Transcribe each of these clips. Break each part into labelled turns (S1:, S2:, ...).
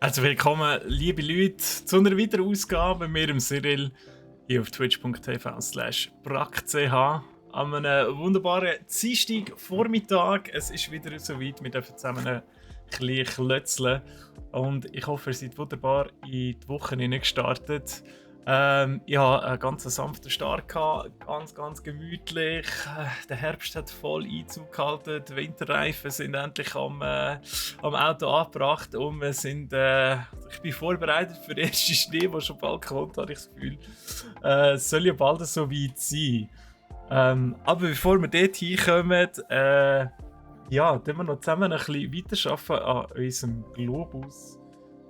S1: Also willkommen, liebe Leute, zu einer weiteren Ausgabe mit mir, Cyril, hier auf twitch.tv/brackch. An einem wunderbaren Dienstagvormittag. Es ist wieder so weit, wir dürfen zusammen ein bisschen klötzeln. Und ich hoffe, ihr seid wunderbar in die Woche gestartet. Ich hatte einen ganz sanften Start, ganz gemütlich. Der Herbst hat voll Einzug gehalten, die Winterreifen sind endlich am Auto angebracht und ich bin vorbereitet für den ersten Schnee, der schon bald kommt, habe ich das Gefühl. Es soll ja bald so weit sein. Aber bevor wir dort hinkommen, tun wir noch zusammen ein bisschen weiterarbeiten an unserem Globus,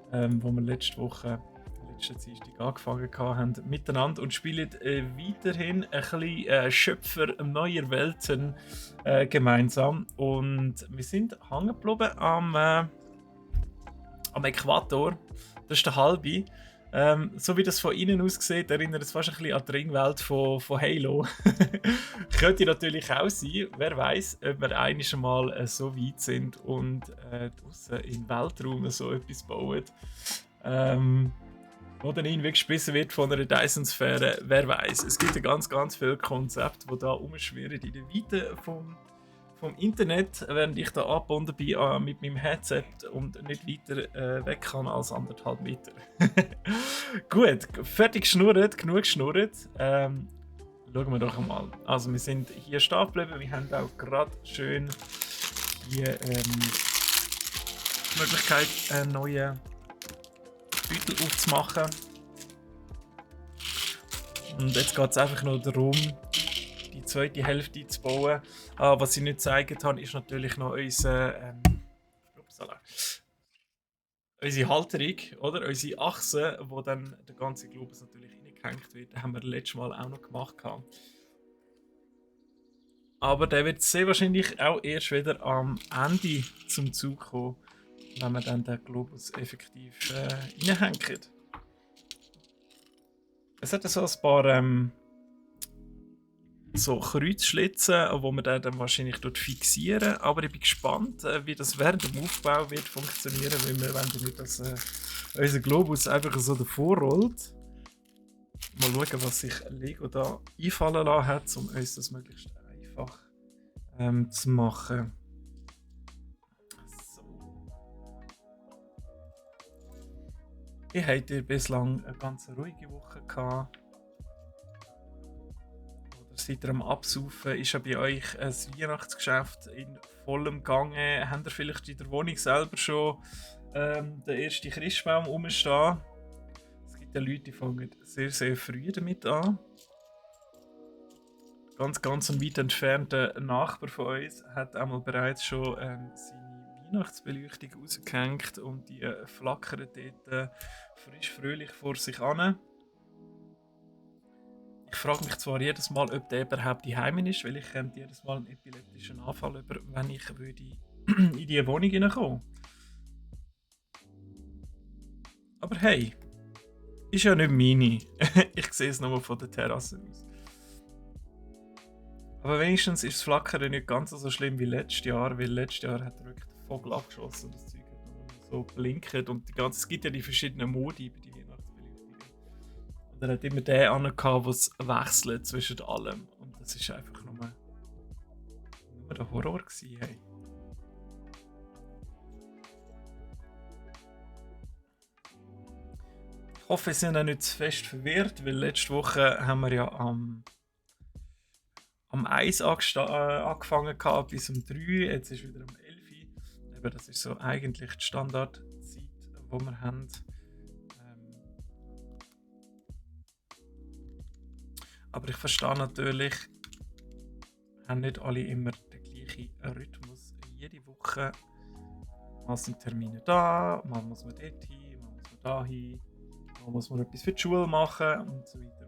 S1: wo wir letzten Dienstag angefangen haben miteinander und spielen weiterhin ein bisschen Schöpfer neuer Welten gemeinsam. Und wir sind hängen geblieben am Äquator. Das ist der halbe. So wie das von innen aussieht, erinnert es fast ein bisschen an die Ringwelt von Halo. Könnte natürlich auch sein, wer weiß, ob wir einiges Mal so weit sind und draussen im Weltraum so etwas bauen. Wo dann irgendwie gespissen wird von einer Dyson-Sphäre, wer weiß. Es gibt ganz viele Konzepte, die da rumschwirren in der Weite vom Internet, während ich da angebunden bin mit meinem Headset und nicht weiter weg kann als 1,5 Meter. Gut, fertig geschnurrt, genug geschnurrt. Schauen wir doch einmal. Also wir sind hier stehen geblieben, wir haben auch gerade schön hier die Möglichkeit, einen neuen Beutel aufzumachen. Und jetzt geht es einfach noch darum, die zweite Hälfte zu bauen. Was ich nicht gezeigt habe, ist natürlich noch unsere Halterung, oder? Unsere Achse, wo dann der ganze Globus natürlich reingehängt wird. Das haben wir letztes Mal auch noch gemacht. Aber der wird sehr wahrscheinlich auch erst wieder am Ende zum Zug kommen, wenn wir dann den Globus effektiv reinhängen. Es hat so ein paar so Kreuzschlitzen, wo man dann wahrscheinlich dort fixieren. Aber ich bin gespannt, wie das während dem Aufbau wird funktionieren, weil wir wollen nicht, dass unser Globus einfach so davor rollt. Mal schauen, was sich Lego da einfallen lassen hat, um uns das möglichst einfach zu machen. So. Ihr habt ihr bislang eine ganz ruhige Woche gehabt? Oder seid ihr am Absaufen? Ist ja bei euch ein Weihnachtsgeschäft in vollem Gange? Habt ihr vielleicht in der Wohnung selber schon den ersten Christbaum rumstehen? Es gibt ja Leute, die fangen sehr, sehr früh damit an. Ganz ein weit entfernter Nachbar von uns hat einmal bereits schon seine Weihnachtsbeleuchtung rausgehängt und die flackern dort frisch fröhlich vor sich an. Ich frage mich zwar jedes Mal, ob der überhaupt daheim ist, weil ich jedes Mal einen epileptischen Anfall über, wenn ich würde in diese Wohnung hineinkommen. Aber hey, ist ja nicht meine. Ich sehe es nur von der Terrasse aus. Aber wenigstens ist das Flackern nicht ganz so schlimm wie letztes Jahr, weil letztes Jahr hat er wirklich den Vogel abgeschossen und das Zeug hat nur so blinkt und es gibt ja die verschiedenen Modi bei den Weihnachtsbeleuchtungen. Und er hat immer den angehabt, was wechselt zwischen allem. Und das ist einfach nur der Horror gewesen, hey. Ich hoffe, wir sind auch nicht zu fest verwirrt, weil letzte Woche haben wir ja am 1 angefangen gehabt, bis um 3, jetzt ist wieder um 11 Uhr. Eben, das ist so eigentlich die Standardzeit, die wir haben. Aber ich verstehe natürlich, haben nicht alle immer den gleichen Rhythmus. Jede Woche mal sind Termine da, mal muss man dort hin, mal muss man da hin, mal muss man etwas für die Schule machen und so weiter.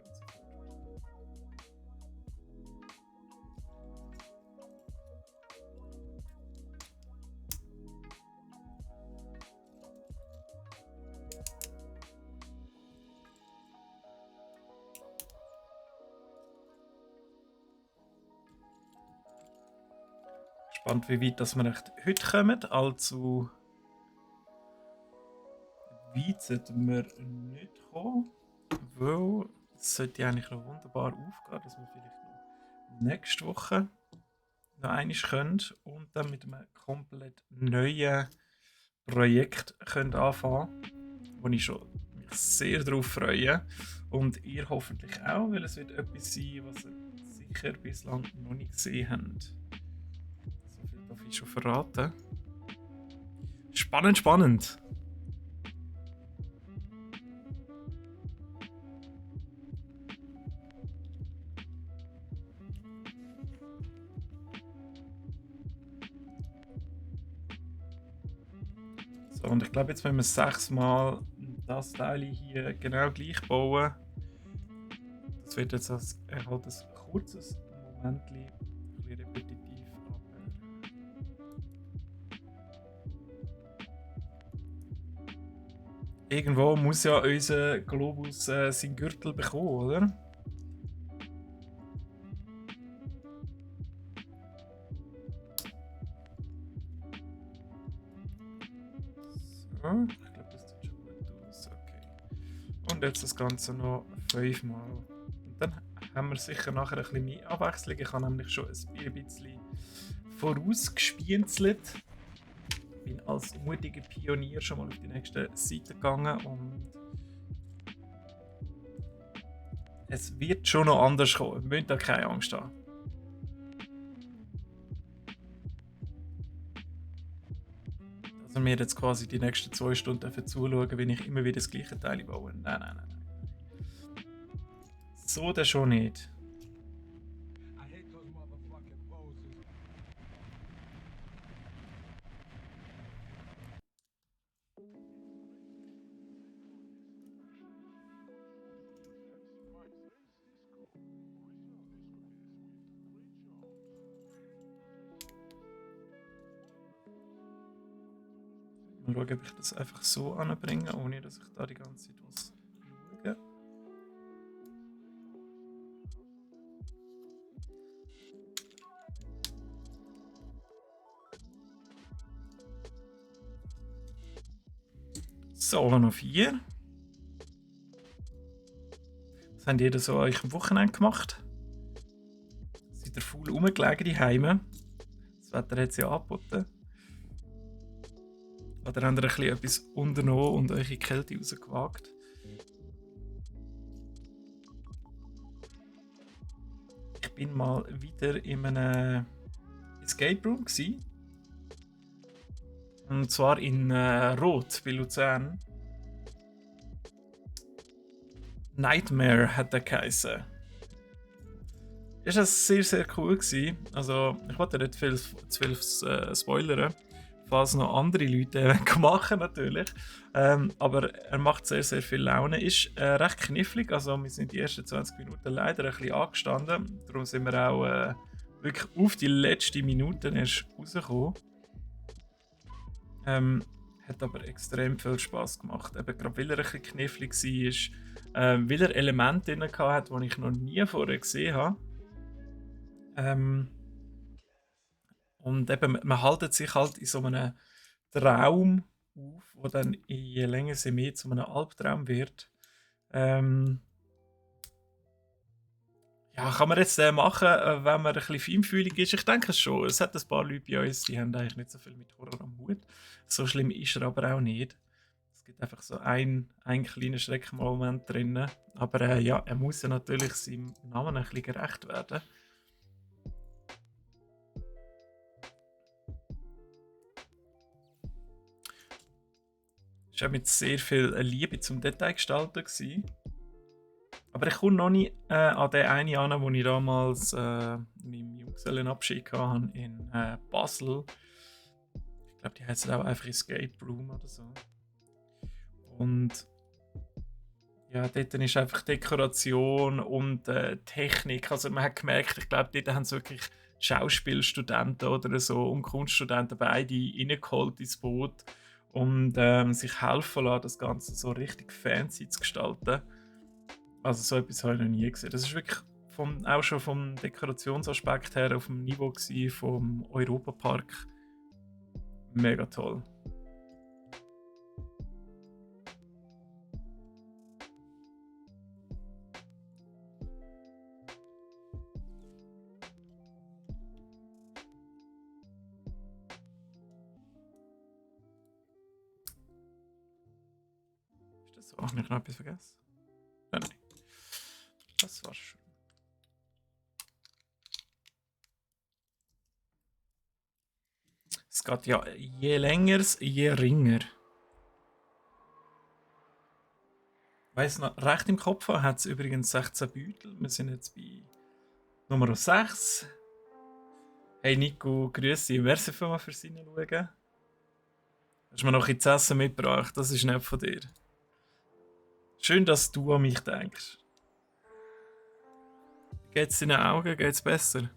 S1: Gespannt, wie weit dass wir heute kommen. Allzu weit sollten wir nicht kommen, weil es sollte eigentlich noch wunderbar aufgehen, dass wir vielleicht noch nächste Woche noch einmal können und dann mit einem komplett neuen Projekt können anfangen, wo ich schon mich sehr darauf freue und ihr hoffentlich auch, weil es wird etwas sein, was ihr sicher bislang noch nicht gesehen habt. So viel darf ich schon verraten. Spannend. So, und ich glaube, jetzt müssen wir 6 Mal das Teil hier genau gleich bauen. Das wird jetzt halt ein kurzes Moment, ein bisschen repetitiv, aber irgendwo muss ja unser Globus seinen Gürtel bekommen, oder? So, ich glaube, das sieht schon gut aus. Okay. Und jetzt das Ganze noch 5 Mal. Und dann haben wir sicher nachher ein bisschen mehr Abwechslung. Ich habe nämlich schon ein bisschen vorausgespienzelt. Bin als mutiger Pionier schon mal auf die nächste Seite gegangen und es wird schon noch anders kommen. Wir müssen da keine Angst haben. Also wir jetzt quasi die nächsten 2 Stunden dafür zuschauen, wenn ich immer wieder das gleiche Teil baue. Nein. So das schon nicht. Mal schauen, ob ich das einfach so anbringe, ohne dass ich da die ganze Zeit was schaue. So, noch 4. Was habt ihr so euch am Wochenende gemacht? Seid ihr faul rumgelegen daheim? Das Wetter hat es ja angeboten. Oder habt ihr ein bisschen etwas unternommen und euch in die Kälte rausgewagt? Ich bin mal wieder in einem Escape Room gsi. Und zwar in Rot bei Luzern. Nightmare hat der geheißen. Ist das sehr, sehr cool gewesen. Also, ich wollte nicht viel zu viel spoilern, falls noch andere Leute machen natürlich. Aber er macht sehr, sehr viel Laune. Ist recht knifflig. Also, wir sind die ersten 20 Minuten leider ein bisschen angestanden. Darum sind wir auch wirklich auf die letzte Minute erst rausgekommen. Hat aber extrem viel Spaß gemacht. Eben gerade weil er ein bisschen knifflig war, weil er Elemente drin hatte, die ich noch nie vorher gesehen habe. Und eben, man haltet sich halt in so einem Traum auf, wo dann je länger sie mehr zu einem Albtraum wird. Ja, kann man jetzt machen, wenn man ein bisschen feinfühlig ist? Ich denke es schon. Es hat ein paar Leute bei uns, die haben eigentlich nicht so viel mit Horror am Hut. So schlimm ist er aber auch nicht. Es gibt einfach so einen kleinen Schreckmoment drin. Aber ja, er muss ja natürlich seinem Namen ein bisschen gerecht werden. Es war mit sehr viel Liebe zum Detail gestaltet. Aber ich komme noch nicht an den einen an, wo ich damals meinen Junggesellenabschied hatte in Basel. Ich glaube, die heißt auch einfach Escape Room oder so. Und ja, dort ist einfach Dekoration und Technik. Also man hat gemerkt, ich glaube, dort haben sie wirklich Schauspielstudenten oder so und Kunststudenten beide reingeholt ins Boot und sich helfen lassen, das Ganze so richtig fancy zu gestalten. Also so etwas habe ich noch nie gesehen. Das ist wirklich auch schon vom Dekorationsaspekt her auf dem Niveau vom Europapark. Mega toll. Ist das so? Habe ich noch etwas vergessen? Nein. Das war's schon. Es geht ja je länger, je ringer. Weiss noch, recht im Kopf hat es übrigens 16 Beutel. Wir sind jetzt bei Nummer 6. Hey Nico, grüße. Merci vielmals fürs Reinschauen. Hast du mir noch etwas zu essen mitgebracht? Das ist nett von dir. Schön, dass du an mich denkst. Geht's deinen Augen? Geht's besser?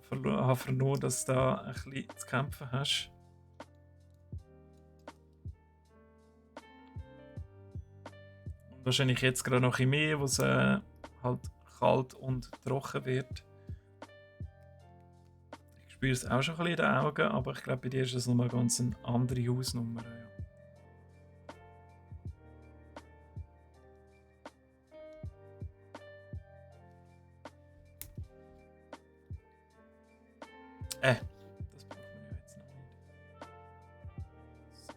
S1: Ich habe vernommen, dass du da ein bisschen zu kämpfen hast. Und wahrscheinlich jetzt gerade noch ein bisschen mehr, wo es halt kalt und trocken wird. Ich spüre es auch schon ein bisschen in den Augen, aber ich glaube, bei dir ist das nochmal ganz eine andere Hausnummer. Ja. Das brauchen wir ja jetzt noch nicht. So.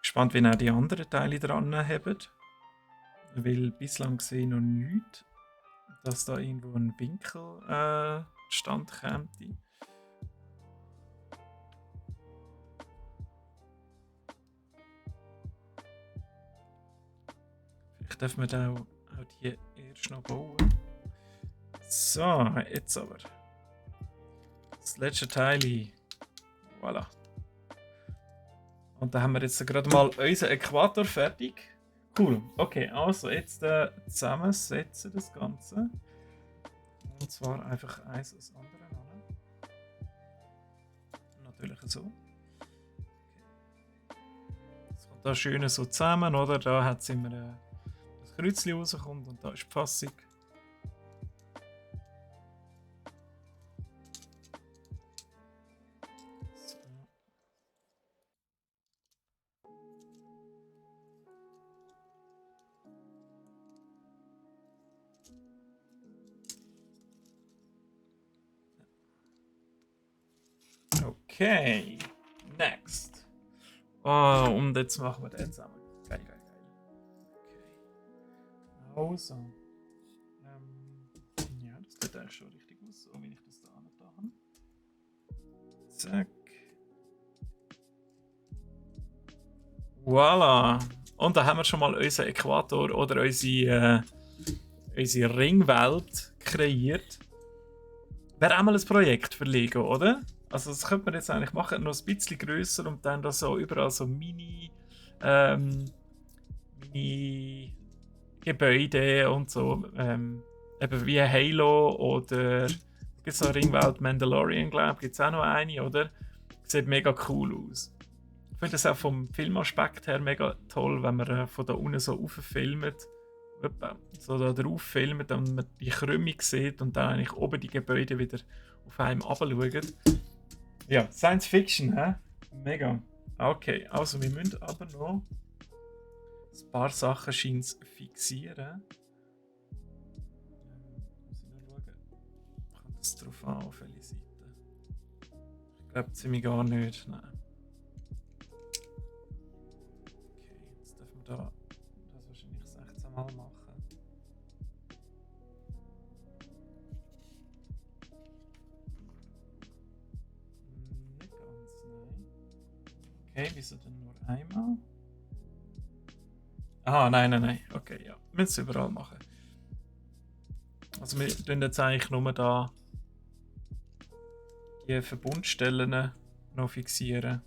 S1: Gespannt, wie auch die anderen Teile dran haben. Weil bislang sehe ich noch nichts, dass da irgendwo ein Winkel stand käme. Vielleicht dürfen wir da auch die erst noch bauen. So, jetzt aber. Das letzte Teil. Voilà. Und da haben wir jetzt gerade mal unseren Äquator fertig. Cool. Okay, also jetzt zusammensetzen das Ganze. Und zwar einfach eins als andere an. Natürlich so. Das kommt da schön so zusammen, oder? Da hat es immer das Kreuzchen rauskommt und da ist die Fassung. Okay, next. Oh, und jetzt machen wir den zusammen. Geil, geil, geil. Okay. Also. Ja, das sieht eigentlich schon richtig aus, so wie ich das da habe. Zack. Voila. Und da haben wir schon mal unseren Äquator oder unsere Ringwelt kreiert. Wäre auch mal ein Projekt für Lego, oder? Also das könnte man jetzt eigentlich machen, noch ein bisschen grösser und dann da so überall so Mini Gebäude und so. Eben wie Halo oder gibt es noch Ringwelt Mandalorian, glaube ich, gibt es auch noch eine, oder? Sieht mega cool aus. Ich finde das auch vom Filmaspekt her mega toll, wenn man von da unten so rauffilmt. So da drauf filmt und man die Krümmung sieht und dann eigentlich oben die Gebäude wieder auf einem runterschaut. Ja, Science Fiction, hä? Mega. Okay, also wir müssen aber noch ein paar Sachen fixieren. Muss ich noch schauen. Kommt das drauf an, auf welche Seite? Ich glaube ziemlich gar nicht, nein. Okay, jetzt dürfen wir da das wahrscheinlich 16 Mal machen. Nicht ganz, nein. Okay, wieso denn nur einmal? Ah, nein. Okay, ja. Wir müssen es überall machen. Also wir tun jetzt eigentlich nur da die Verbundstellen noch fixieren.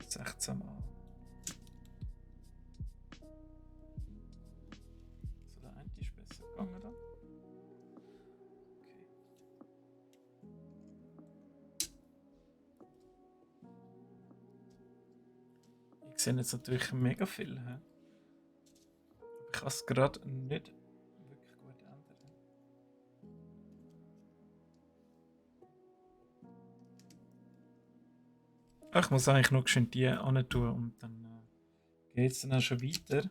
S1: 16 Mal. So, der eine ist besser gegangen dann. Okay. Ich sehe jetzt natürlich mega viel. He? Aber ich kann es gerade nicht wirklich gut ändern. Ich muss eigentlich noch schön die an tun und dann geht es dann auch schon weiter.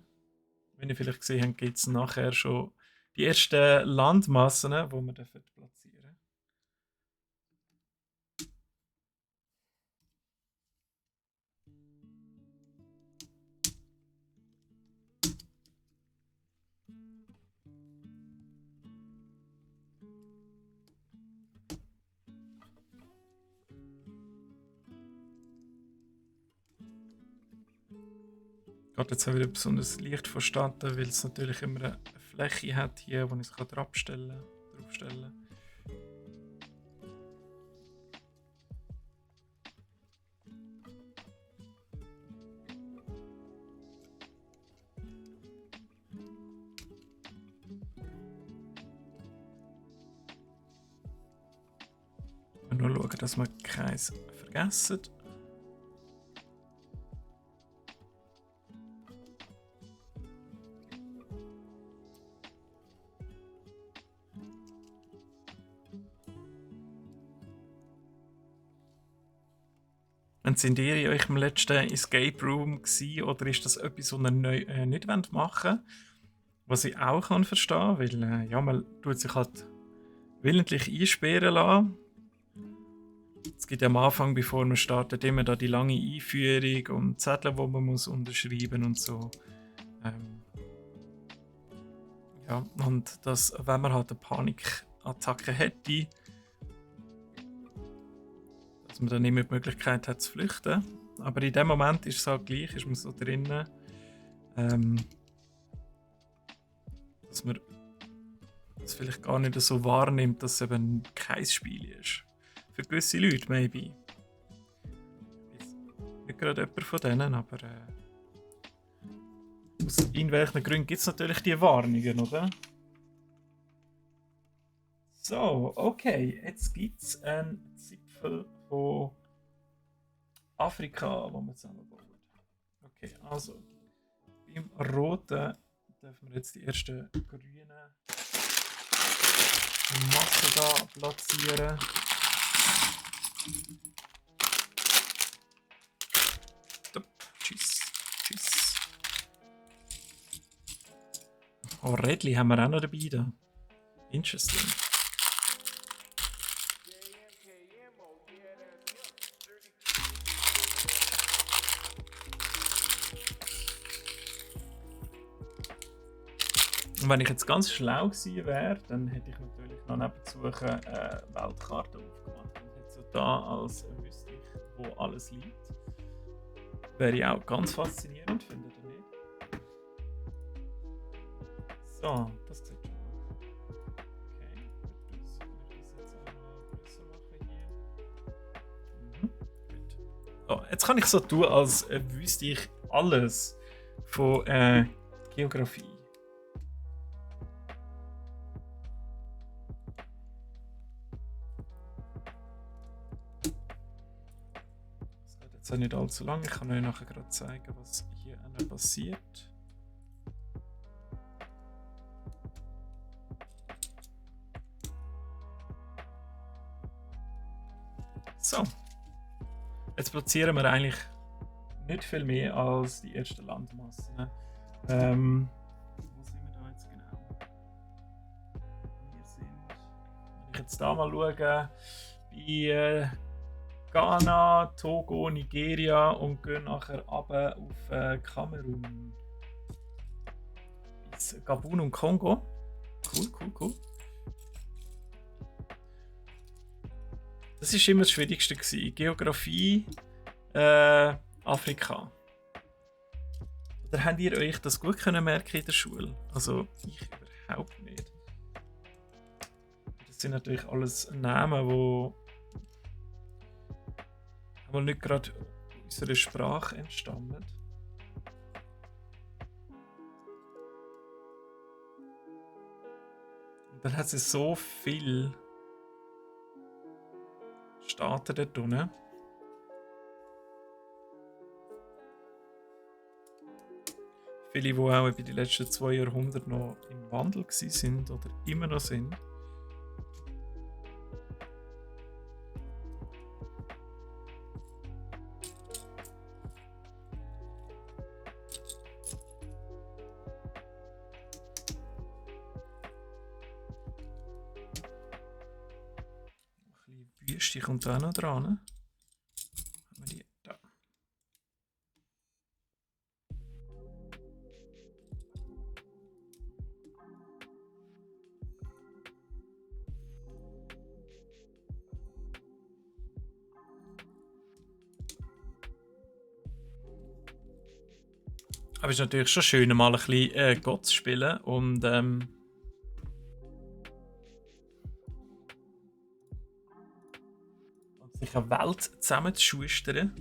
S1: Wenn ihr vielleicht gesehen habt, gibt es nachher schon die ersten Landmassen, die wir platzieren dürfen. Gerade jetzt habe ich wieder besonders leicht verstanden, weil es natürlich immer eine Fläche hat hier, wo ich es draufstellen kann. Nur schauen, dass wir keins vergessen. Und sind ihr in eurem letzten Escape Room gewesen, oder ist das etwas, was ihr nicht machen wollt? Was ich auch kann verstehen, weil ja, man tut sich halt willentlich einsperren lassen. Es gibt ja am Anfang, bevor man startet, immer da die lange Einführung und Zettel, die man muss unterschreiben und so. Ja, und das, wenn man halt eine Panikattacke hätte, dass man dann immer die Möglichkeit hat zu flüchten. Aber in dem Moment ist es halt gleich, ist man so drinnen, dass man es vielleicht gar nicht so wahrnimmt, dass es eben kein Spiel ist. Für gewisse Leute, maybe. Nicht gerade jemand von denen, aber aus irgendwelchen Gründen gibt es natürlich die Warnungen, oder? So, okay, jetzt gibt es einen Zipfel von Afrika, wo wir zusammenbauen. Okay, also Beim Roten dürfen wir jetzt die ersten grünen Massen da platzieren. Tschüss. Tschüss. Oh, Rädli haben wir auch noch dabei. Da. Interesting. Und wenn ich jetzt ganz schlau gewesen wäre, dann hätte ich natürlich noch nebenzu eine Weltkarte aufgemacht. Und hätte so da, als wüsste ich, wo alles liegt. Wäre ich auch ganz faszinierend, findet ihr nicht? So, das sieht schon aus. Okay, gut, das kann ich das jetzt auch noch größer machen hier. Gut. So, jetzt kann ich so tun, als wüsste ich alles von Geografie. Jetzt nicht allzu lange. Ich kann euch nachher gerade zeigen, was hier passiert. So. Jetzt platzieren wir eigentlich nicht viel mehr als die ersten Landmassen. Wo sind wir da jetzt genau? Wir sind, wenn ich jetzt da mal schaue, bei Ghana, Togo, Nigeria und gehen nachher runter auf Kamerun. Bis Gabun und Kongo. Cool. Das war immer das Schwierigste gewesen. Geografie, Afrika. Oder habt ihr euch das gut können merken in der Schule? Also ich überhaupt nicht. Das sind natürlich alles Namen, die aber nicht gerade unserer Sprache entstammen. Und dann hat es so viele Staaten dort unten. Viele, die auch in den letzten 2 Jahrhunderten noch im Wandel waren oder immer noch sind. Wüste kommt auch noch dran. Haben wir die da. Aber es ist natürlich schon schön, mal ein bisschen Gott zu spielen und sich eine Welt zusammenzuschustern.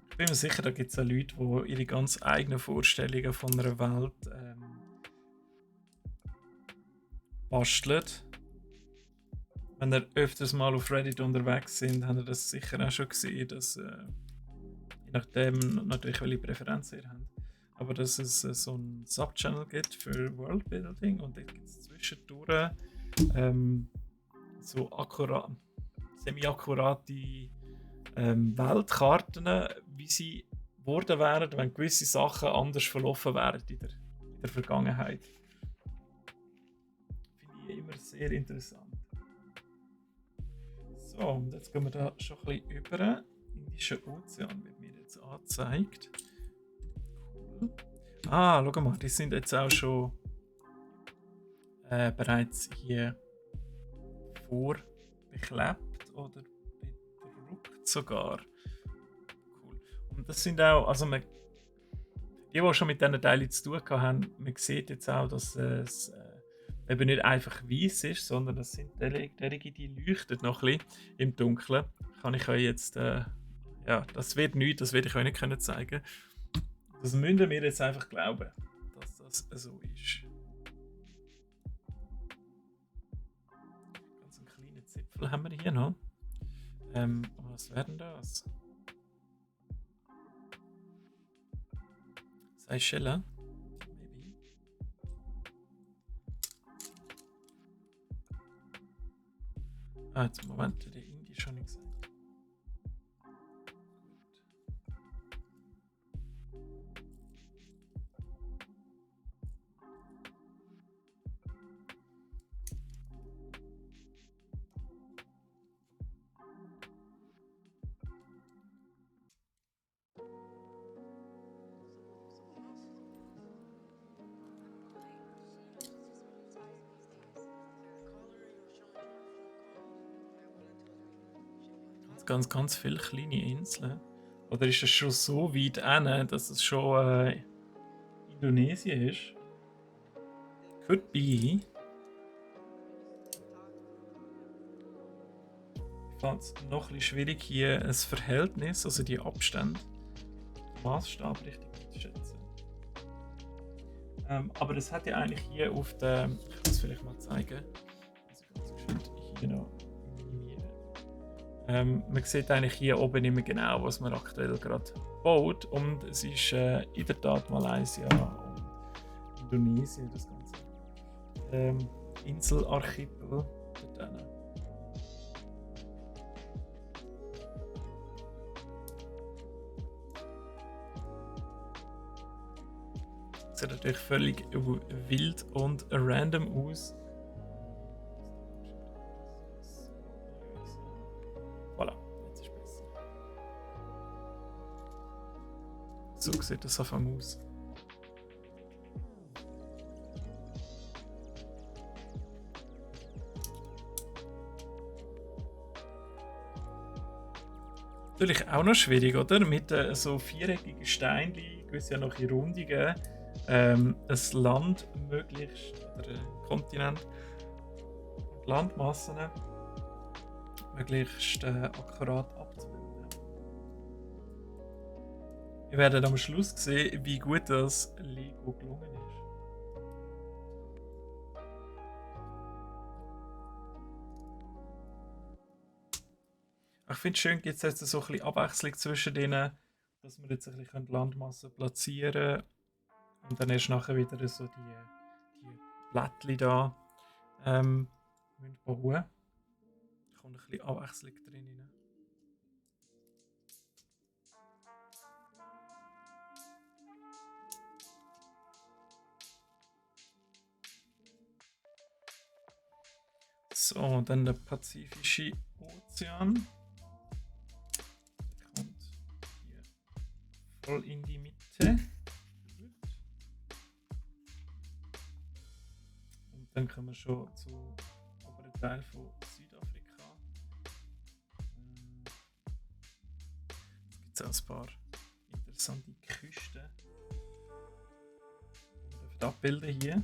S1: Ich bin mir sicher, da gibt es auch Leute, die ihre ganz eigenen Vorstellungen von einer Welt basteln. Wenn ihr öfters mal auf Reddit unterwegs sind, habt ihr das sicher auch schon gesehen, dass je nachdem natürlich welche Präferenzen ihr habt, aber dass es so einen Subchannel gibt für Worldbuilding und da gibt es zwischendurch so semi-akkurate Weltkarten, wie sie geworden wären, wenn gewisse Sachen anders verlaufen wären in der Vergangenheit. Finde ich immer sehr interessant. So, und jetzt gehen wir da schon ein bisschen über. Indischer Ozean wird mir jetzt angezeigt. Cool. Ah, schau mal, die sind jetzt auch schon bereits hier vorbeklebt oder bedruckt sogar. Cool. Und das sind auch, also die schon mit diesen Teilen zu tun haben, man sieht jetzt auch, dass es eben nicht einfach weiß ist, sondern das sind derige, die leuchten noch ein bisschen im Dunkeln. Kann ich euch jetzt, ja, das wird nichts, das werde ich euch nicht können zeigen. Das müssen wir jetzt einfach glauben, dass das so ist. Viel haben wir hier noch? Was wäre denn das? Seychellen? Maybe. Jetzt Moment, der Indie schon nicht gesagt. Ganz viele kleine Inseln. Oder ist es schon so weit hin, dass es schon Indonesien ist? Could be. Ich fand es noch ein bisschen schwierig, hier ein Verhältnis, also die Abstände, den Maßstab richtig einzuschätzen. Aber das hat ja eigentlich hier auf der. Ich kann es vielleicht mal zeigen. Also ganz geschwind hier noch minimieren. Man sieht eigentlich hier oben immer genau, was man aktuell gerade baut. Und es ist in der Tat Malaysia und Indonesien, das ganze Inselarchipel dort hinten. Sieht natürlich völlig wild und random aus. Voilà, jetzt ist besser. So sieht das anfangen aus. Natürlich auch noch schwierig, oder? Mit so viereckigen Steinchen, gewisse ja noch in Rundungen, ein Land möglichst, oder ein Kontinent, Landmassen möglichst akkurat abzubilden. Wir werden am Schluss sehen, wie gut das Lego gelungen ist. Ich finde es schön, gibt es jetzt so ein bisschen Abwechslung zwischen denen, dass wir jetzt ein bisschen Landmassen platzieren können und dann erst nachher wieder so die Blättchen da bauen. Da kommt ein bisschen Abwechslung drin rein. So, und dann der Pazifische Ozean. Der kommt hier voll in die Mitte. Und dann kommen wir schon zum oberen Teil von Südafrika. Jetzt gibt es auch ein paar interessante Küsten. Wir dürfen abbilden hier.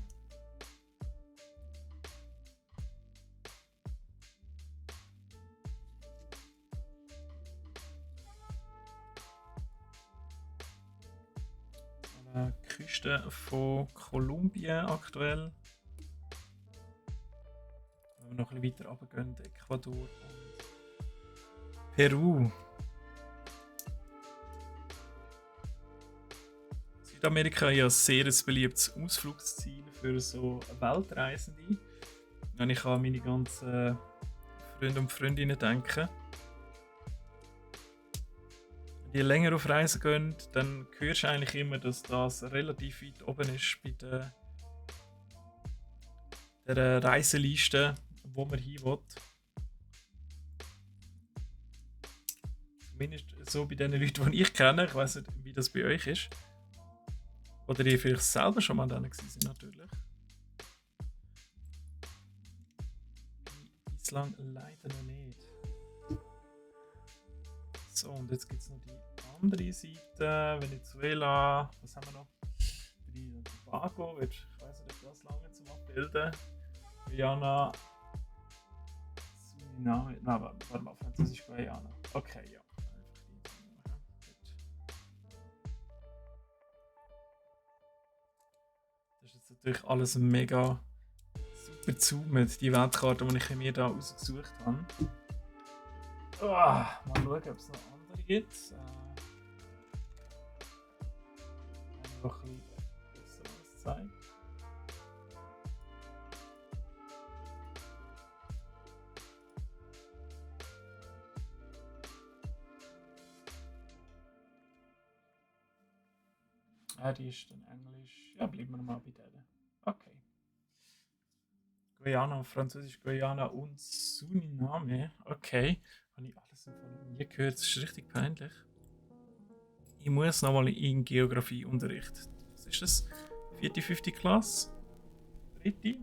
S1: Küste von Kolumbien aktuell. Wenn wir noch ein bisschen weiter runtergehen, Ecuador und Peru. Südamerika ist ja sehr ein beliebtes Ausflugsziel für so Weltreisende. Wenn ich an meine ganzen Freunde und Freundinnen denke. Je länger auf Reisen gehen, dann hörst du eigentlich immer, dass das relativ weit oben ist bei der Reiseliste, wo man hin will. Zumindest so bei den Leuten, die ich kenne. Ich weiß nicht, wie das bei euch ist. Oder ihr vielleicht selber schon mal da gewesen natürlich. Bislang leider noch nicht. So, und jetzt gibt es noch die andere Seite, Venezuela, was haben wir noch? Tobago, ich weiß nicht, ob das lange zum Abbilden. Guyana, Suriname, nein, warte mal, Französisch Guyana. Okay, ja. Das ist jetzt natürlich alles mega überzoomt, die Weltkarte, die ich mir da ausgesucht habe. Mal schauen, ob es noch andere gibt. Noch ein bisschen besseres zeigen. Die ist dann Englisch. Ja, bleiben wir mal bei denen. Okay. Guyana, Französisch Guyana und Suriname. Okay. Habe ich alles von mir gehört. Das ist richtig peinlich. Ich muss nochmal in Geografieunterricht. Was ist das? 4., 5. Klasse? 3.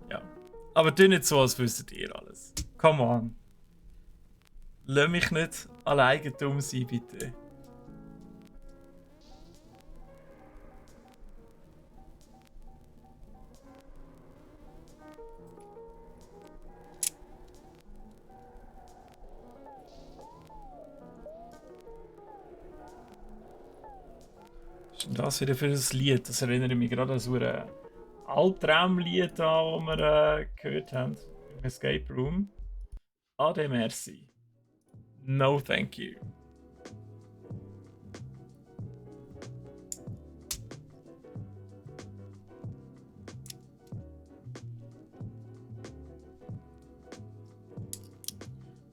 S1: Ja. Aber tu nicht so, als wüsstet ihr alles. Come on. Lass mich nicht alleine dumm sein, bitte. Was ist denn das wieder für ein Lied? Das erinnert mich gerade an so ein Albtraumlied an, das wir gehört haben im Escape Room. Ade merci. No thank you.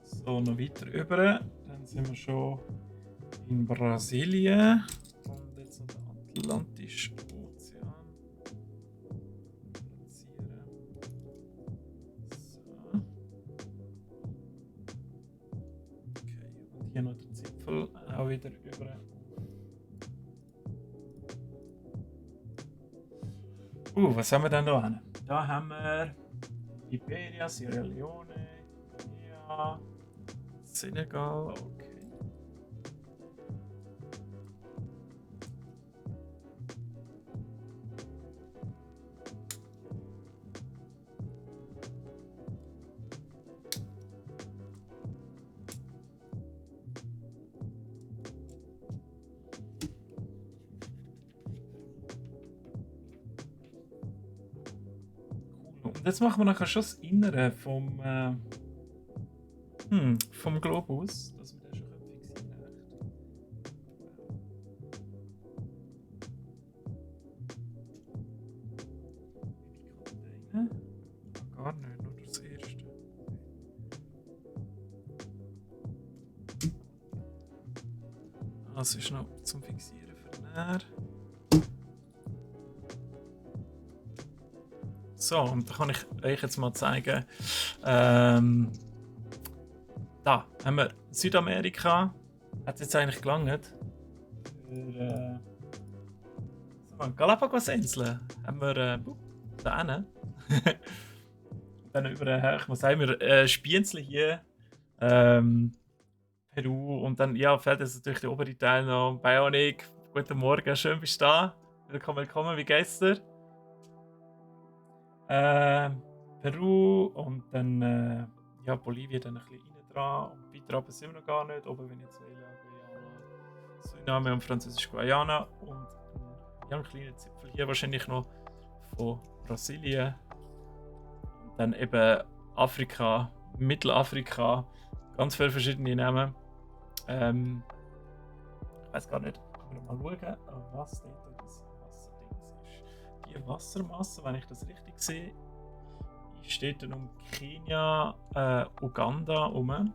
S1: So, noch weiter über. Dann sind wir schon in Brasilien. Und jetzt noch der Atlantische Ozean. Platzieren. So. Okay, und hier noch der Zipfel auch wieder über. Was haben wir denn da hin? Da haben wir Liberia, Sierra Leone, Guinea, Senegal, okay. Und jetzt machen wir nachher schon das Innere vom Globus, dass wir den schon fixieren können. Gar nicht, nur das erste. Das ist noch zum Fixieren für näher. So, und da kann ich euch jetzt mal zeigen. Da haben wir Südamerika. Hat es jetzt eigentlich gelangt? Für Galapagos-Inseln haben wir da hinten. Dann über, ich muss sagen, Spienzli hier. Peru und dann fällt jetzt natürlich der obere Teil noch. Bionic, guten Morgen, schön bist du da. Willkommen, wie geht's dir? Peru und dann Bolivien dann ein bisschen rein dran und weiter runter sind wir noch gar nicht. Oben Venezuela, Guyana, Suriname und Französisch Guyana und einen kleinen Zipfel hier wahrscheinlich noch von Brasilien. Und dann eben Afrika, Mittelafrika, ganz viele verschiedene Namen. Ich weiß gar nicht, können wir mal schauen, was dort das Wasserding ist. Die Wassermasse, wenn ich das richtig sehe, steht dann um Kenia, Uganda herum.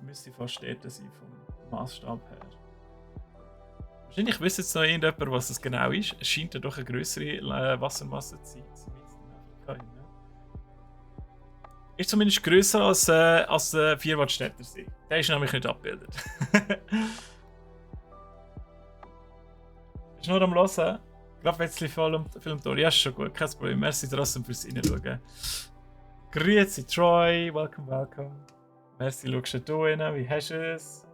S1: Müsste fast dort sein vom Maßstab her. Wahrscheinlich wüsste jetzt noch irgendjemand, was das genau ist. Es scheint ja doch eine größere Wassermasse zu sein. Ist zumindest grösser als der Vierwaldstätter See. Der ist nämlich nicht abgebildet. Bist du nur am Hören? Gerade ein bisschen Film durch. Ja, ist schon gut, kein Problem. Merci trotzdem fürs Reinschauen. Grüezi Troy, welcome. Merci, schaust du rein. Wie hast du es?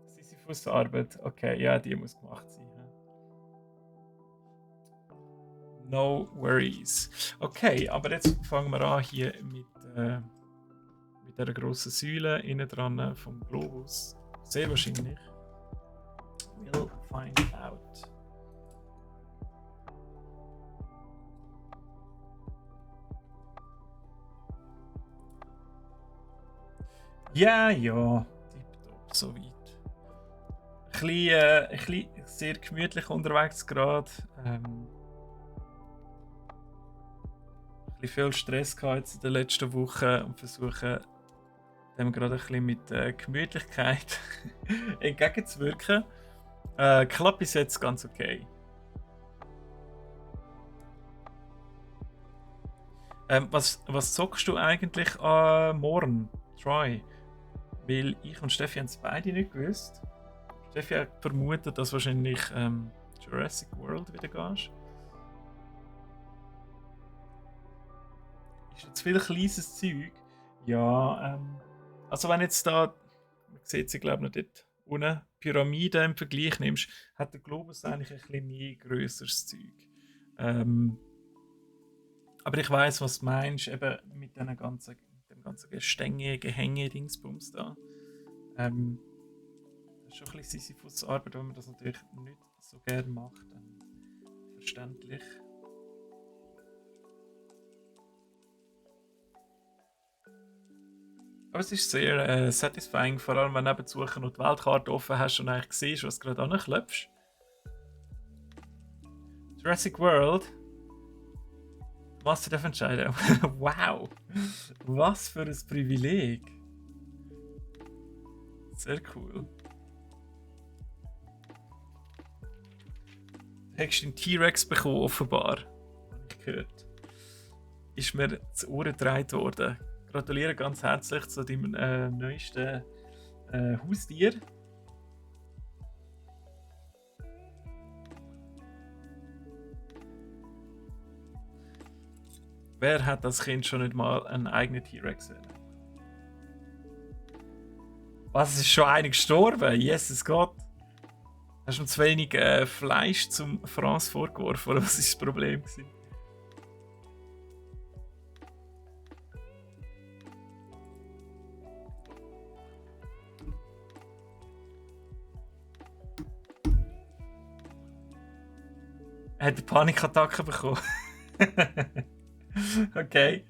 S1: Sisyphus-Arbeit. Okay, ja, die muss gemacht sein. No worries. Okay, aber jetzt fangen wir an hier mit dieser grossen Säule innen dran vom Globus. Sehr wahrscheinlich. We'll find out. Ja, ja, tipptopp, soweit. Ein bisschen sehr gemütlich unterwegs gerade. Ein bisschen viel Stress gehabt jetzt in den letzten Wochen und versuche dem gerade ein bisschen mit Gemütlichkeit entgegenzuwirken. Klappt bis jetzt ganz okay. Was zockst du eigentlich morgen, Troy? Weil ich und Steffi haben es beide nicht gewusst. Steffi hat vermutet, dass wahrscheinlich Jurassic World wieder gehst. Ist jetzt viel kleines Zeug. Ja, also wenn jetzt da, man sieht sie glaube ich noch dort unten, Pyramide im Vergleich nimmst, hat der Globus eigentlich ein bisschen mehr grösseres Zeug. Aber ich weiß, was du meinst, eben mit dem ganzen Gestänge, Gehänge, Dingsbums da. Das ist schon ein bisschen Sisyphus-Arbeit, wenn man das natürlich nicht so gerne macht. Verständlich. Aber es ist sehr satisfying, vor allem wenn du nebenzu noch die Weltkarte offen hast und eigentlich siehst, was du gerade anklopfst. Jurassic World. Was du entscheiden. Wow! Was für ein Privileg! Sehr cool. Du hast den T-Rex bekommen, offenbar. Habe ich gehört. Ist mir zu Ohren getragen worden. Gratuliere ganz herzlich zu deinem neuesten Haustier. Wer hat das Kind schon nicht mal einen eigenen T-Rex gesehen? Was, ist schon einer gestorben? Jesus Gott! Hast du ihm zu wenig Fleisch zum Fraß vorgeworfen? Oder was war das Problem? Er hat eine Panikattacke bekommen. Okay.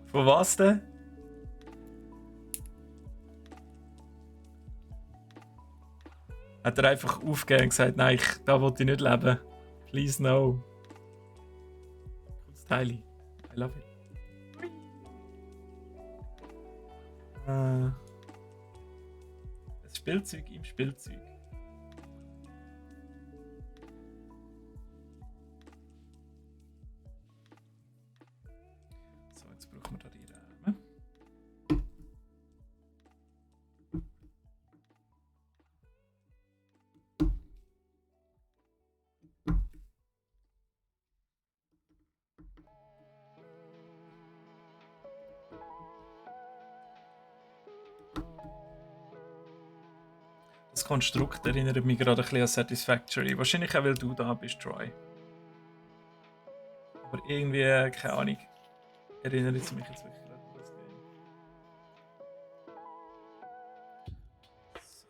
S1: Von was denn? Hat er einfach aufgegeben und gesagt, nein, da wollte ich nicht leben. Please no. Cooles Teil. I love it. Das Spielzeug im Spielzeug. So, jetzt brauchen wir da die Räume. Das Konstrukt erinnert mich gerade ein bisschen an Satisfactory. Wahrscheinlich auch, weil du da bist, Troy. Aber irgendwie, keine Ahnung, erinnert es mich jetzt wirklich gerade an das Game. So.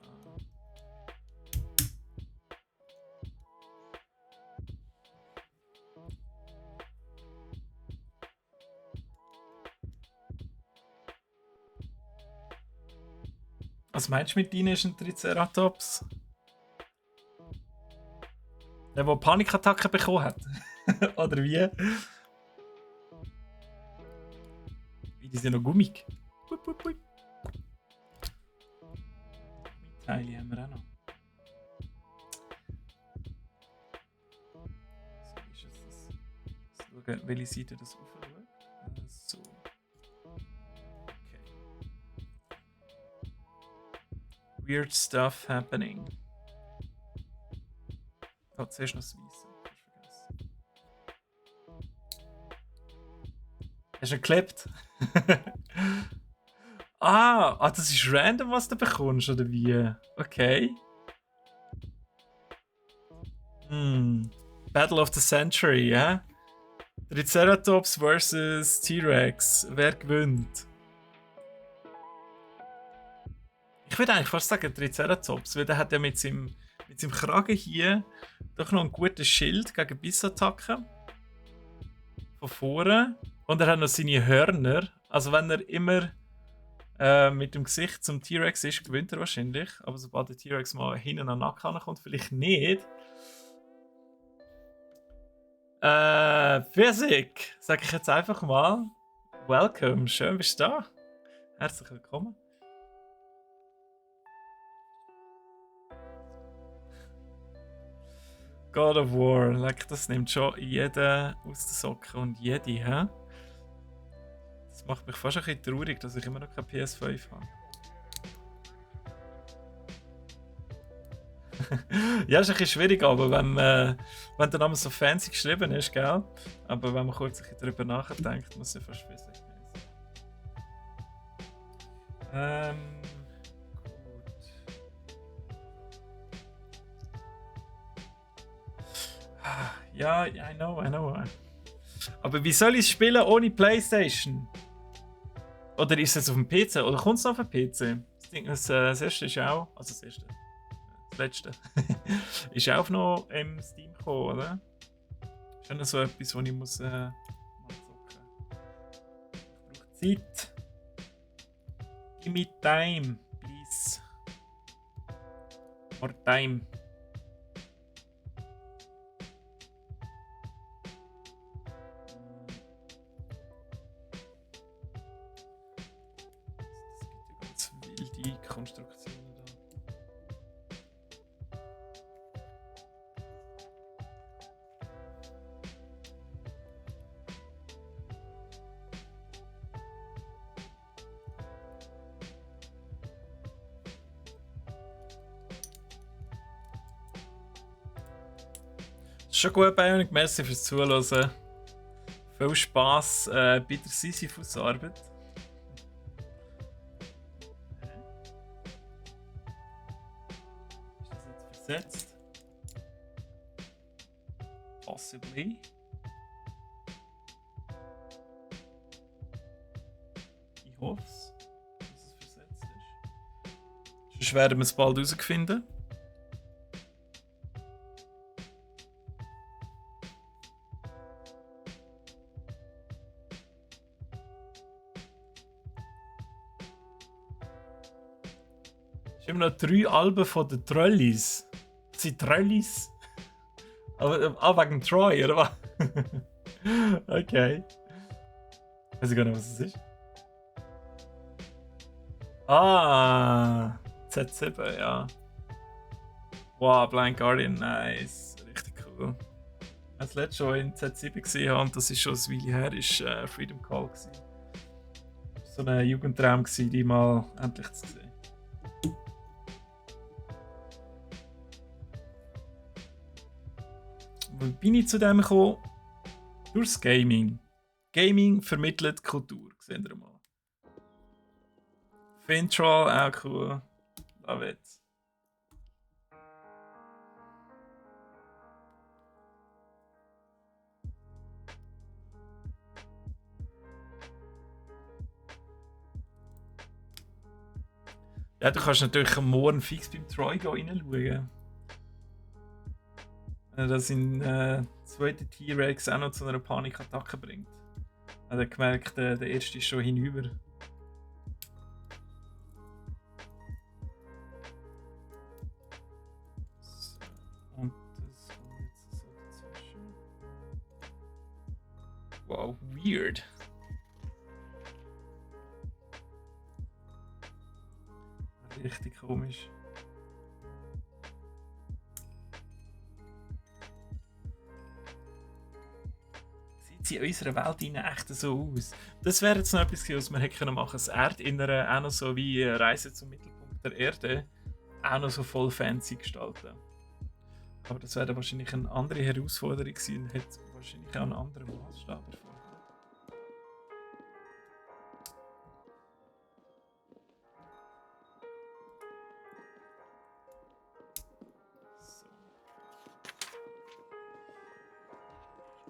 S1: Was meinst du mit deinem ist ein Triceratops? Der Panikattacken bekommen hat? Oder wie? Wie, die sind noch gummig. Pui, pui, pui. Teile haben wir auch noch. So ist es das. Schauen, welche Seite das aufschaut. So. Okay. Weird stuff happening. Oh, zuerst noch das Weiße. Hast du ihn geklebt? Das ist random, was du bekommst, oder wie? Okay. Battle of the Century, ja? Triceratops vs. T-Rex. Wer gewinnt? Ich würde eigentlich fast sagen Triceratops, weil der hat ja mit seinem Kragen hier doch noch ein gutes Schild gegen Bissattacken. Von vorne. Und er hat noch seine Hörner. Also wenn er immer mit dem Gesicht zum T-Rex ist, gewinnt er wahrscheinlich. Aber sobald der T-Rex mal hinten an den Nacken kommt, vielleicht nicht. Physik, sag ich jetzt einfach mal. Welcome, schön bist du da. Herzlich willkommen. God of War, das nimmt schon jeden aus den Socken und jede, hä? Das macht mich fast ein bisschen traurig, dass ich immer noch keine PS5 habe. Ja, ist ein bisschen schwierig, aber wenn der Name so fancy geschrieben ist, gell? Aber wenn man kurz darüber nachdenkt, muss es fast Physik sein. Gut. Ja, I know. Aber wie soll ich es spielen ohne Playstation? Oder ist es auf dem PC? Oder kommt es auf dem PC? Das erste ist auch. Also das erste. Das letzte. Ist auch noch im Steam gekommen, oder? Ist auch noch so etwas, wo ich muss mal zocken. Ich brauche Zeit. Give me time, please. More time. Es gibt ja ganz wilde Konstruktionen da. Schon gut, Bionic. Merci fürs Zuhören. Viel Spass bei der Sisyphus-Arbeit. Ist das jetzt versetzt? Possibly. Ich hoffe es, dass es versetzt ist. Sonst werden wir es bald herausfinden. Es sind immer noch 3 Alben von den Trolleys. Das sind Trolleys? Aber wegen Troy, oder was? Okay. Weiß ich gar nicht, was es ist. Ah, Z7, ja. Wow, Blind Guardian, nice. Richtig cool. Als letztes schon in Z7 gesehen habe, und das ist schon ein Weile her, war Freedom Call. So ein Jugendtraum, die mal endlich zu sehen. Wie bin ich zu dem gekommen? Durchs Gaming. Gaming vermittelt Kultur, sehen wir mal. Fintroll, auch cool. Love it. Ja, du kannst natürlich morgen fix beim Troy reinschauen. Wenn er das in zweiten T-Rex auch noch zu einer Panikattacke bringt. Hat er gemerkt, der erste ist schon hinüber. So, und das kommt jetzt so dazwischen. Wow, weird. Richtig komisch. Sieht sie in unserer Welt echt so aus? Das wäre jetzt noch etwas, was wir hätten machen können. Das Erdinnere auch noch so wie Reise zum Mittelpunkt der Erde auch noch so voll fancy gestalten. Aber das wäre wahrscheinlich eine andere Herausforderung gewesen und hätte wahrscheinlich auch einen anderen Maßstab erfordert.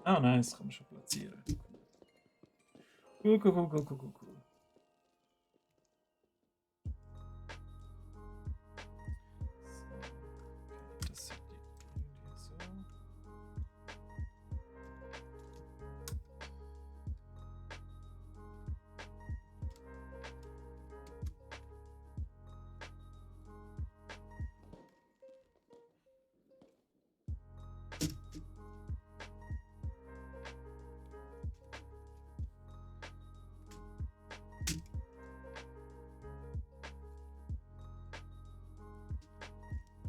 S1: Ah, nein, das kann man schon platzieren. Cool. Das sieht irgendwie so.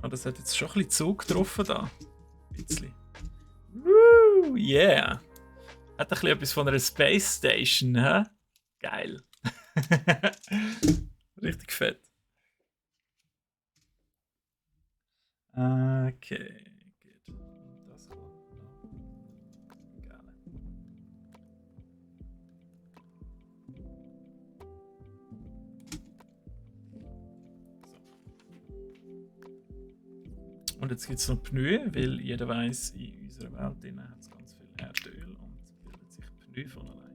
S1: das hat jetzt schon ein bisschen Zug getroffen da. Ein bisschen. Woo, yeah. Hat ein bisschen etwas von einer Space Station, hä? Geil. Richtig fett. Okay, gut. Das kommt noch. Geil. So. Und jetzt gibt es noch Pneu, weil jeder weiß, in unserer Welt hat es ganz viel Erdöl und bildet sich Pneu von alleine.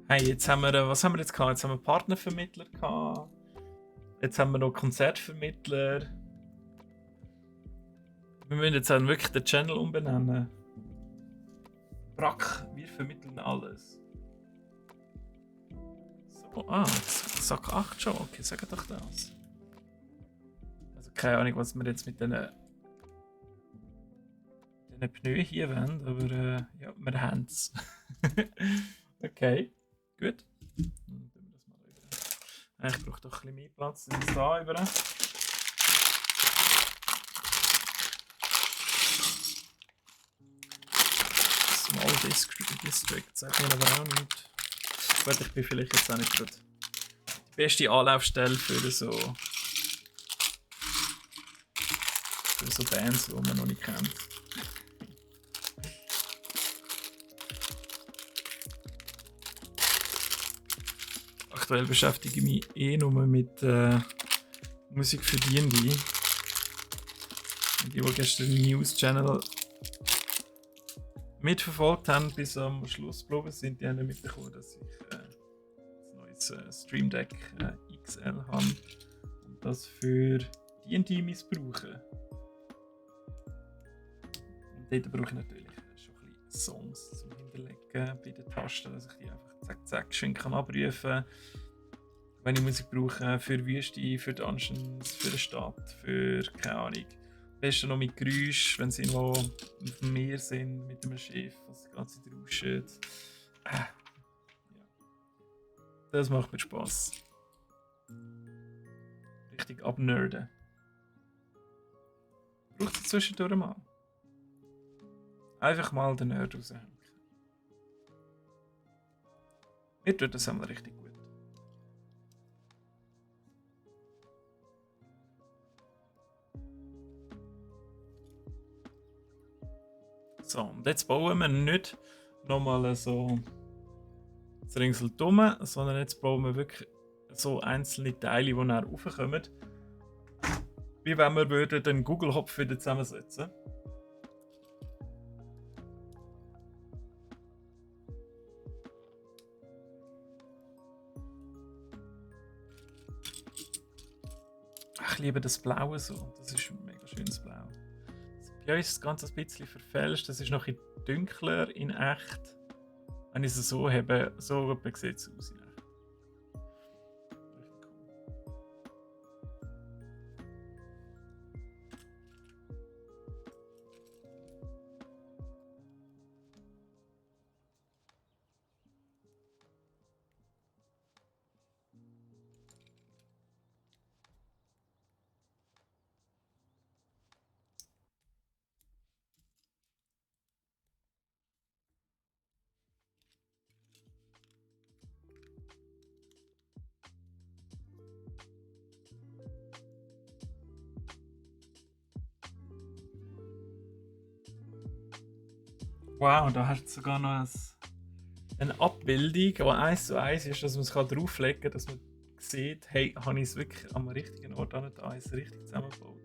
S1: Hey, jetzt haben wir, was haben wir jetzt gehabt? Jetzt haben wir Partnervermittler gehabt. Jetzt haben wir noch Konzertvermittler. Wir müssen jetzt dann wirklich den Channel umbenennen. Brack, wir vermitteln alles. So, Sack 8 schon. Okay, sag doch das. Also keine Ahnung, was wir jetzt mit diesen Pneu hier wollen, aber ja, wir haben es. Okay, gut. Dann tun wir das mal über. Ich brauche doch ein bisschen mehr Platz als da über. Small District sagt mir aber auch nicht. Gut, ich bin vielleicht jetzt auch nicht gerade die beste Anlaufstelle für so Bands, die man noch nicht kennt. Aktuell beschäftige ich mich nur mit Musik für D&D. Und die gestern den News-Channel mitverfolgt haben, bis am Schluss geblieben sind, die haben mitbekommen, dass ich ein neues Stream Deck XL habe und das für D&D missbrauche. Und dort brauche ich natürlich schon ein bisschen Songs zum Hinterlegen bei den Tasten, dass ich die einfach zack zack schön kann abrufen kann. Wenn ich Musik brauche für Wüste, für Dungeons, für eine Stadt, für keine Ahnung. Am besten noch mit Geräusch, wenn sie irgendwo auf dem Meer sind, mit einem Schiff, was die ganze Zeit rauscht. Ja. Das macht mir Spass. Richtig abnerden. Braucht es zwischendurch mal. Einfach mal den Nerd raushängen. Mir tut das einmal richtig gut. So, und jetzt bauen wir nicht nochmal so das Ringsel-Dumme, sondern jetzt bauen wir wirklich so einzelne Teile, die nachher raufkommen. Wie wenn wir den Google-Hopf wieder zusammensetzen. Ich liebe das Blaue so. Das ist ein mega schönes Blau. Bei uns ist das Ganze ein bisschen verfälscht. Das ist noch ein bisschen dunkler in echt. Wenn ich es so habe, so sieht es aus in echt. Wow, da hast du sogar noch eine Abbildung, die 1:1 ist, dass man es drauflegen kann, dass man sieht, hey, habe ich es wirklich am richtigen Ort alles richtig zusammengebaut.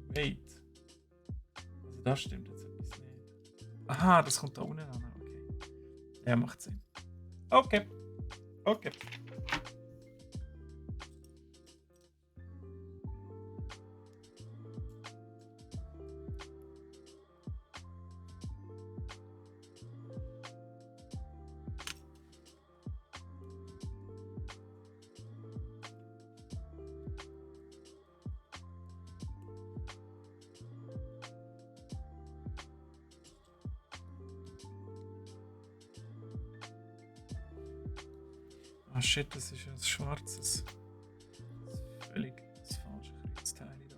S1: Wait. Also das stimmt jetzt etwas nicht. Aha, das kommt da unten an. Okay. Ja, macht Sinn. Okay. Okay. Ah shit, das ist ein schwarzes. Völlig das falsche Kreuzteil da.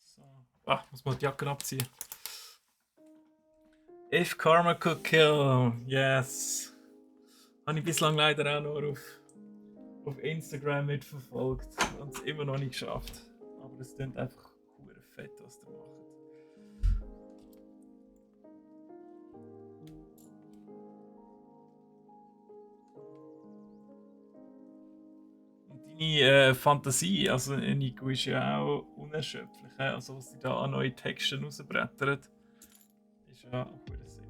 S1: So. Ah, muss man die Jacke abziehen. If Karma could kill, yes. Habe ich bislang leider auch nur auf Instagram mitverfolgt und es immer noch nicht geschafft. Aber es klingt einfach hure fett, was der macht. Und deine Fantasie, also Nico, ist ja auch unerschöpflich. Also was sie da an neuen Texten rausbrettert, ist ja hure sick.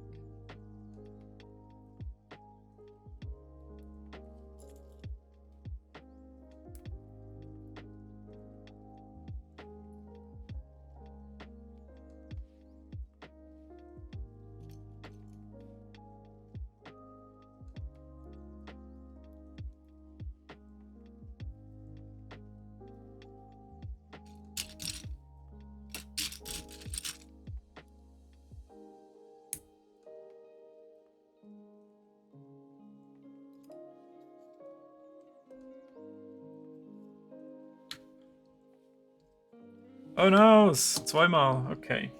S1: Oh no, zweimal, okay.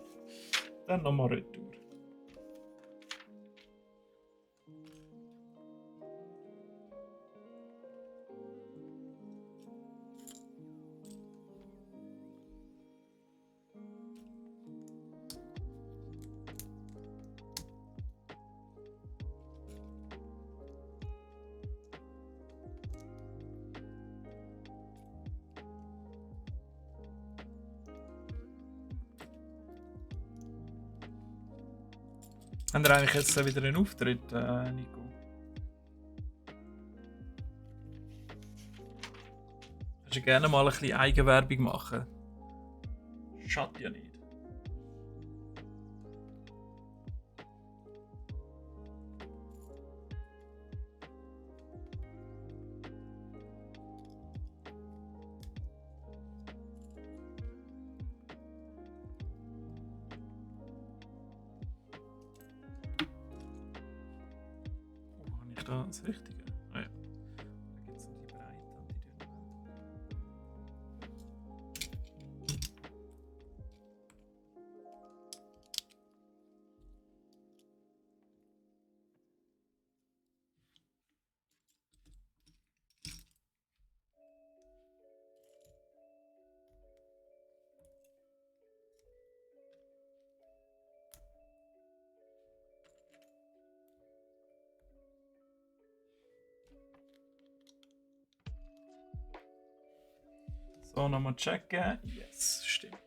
S1: Dann nochmal retour. Haben wir eigentlich jetzt wieder einen Auftritt, Nico? Kannst du gerne mal ein bisschen Eigenwerbung machen? Schadet ja nicht. Oh, habe ich da das Richtige? Ah ja. Da gibt es noch die Breite und die Dünne. So, nochmal checken. Yes, stimmt.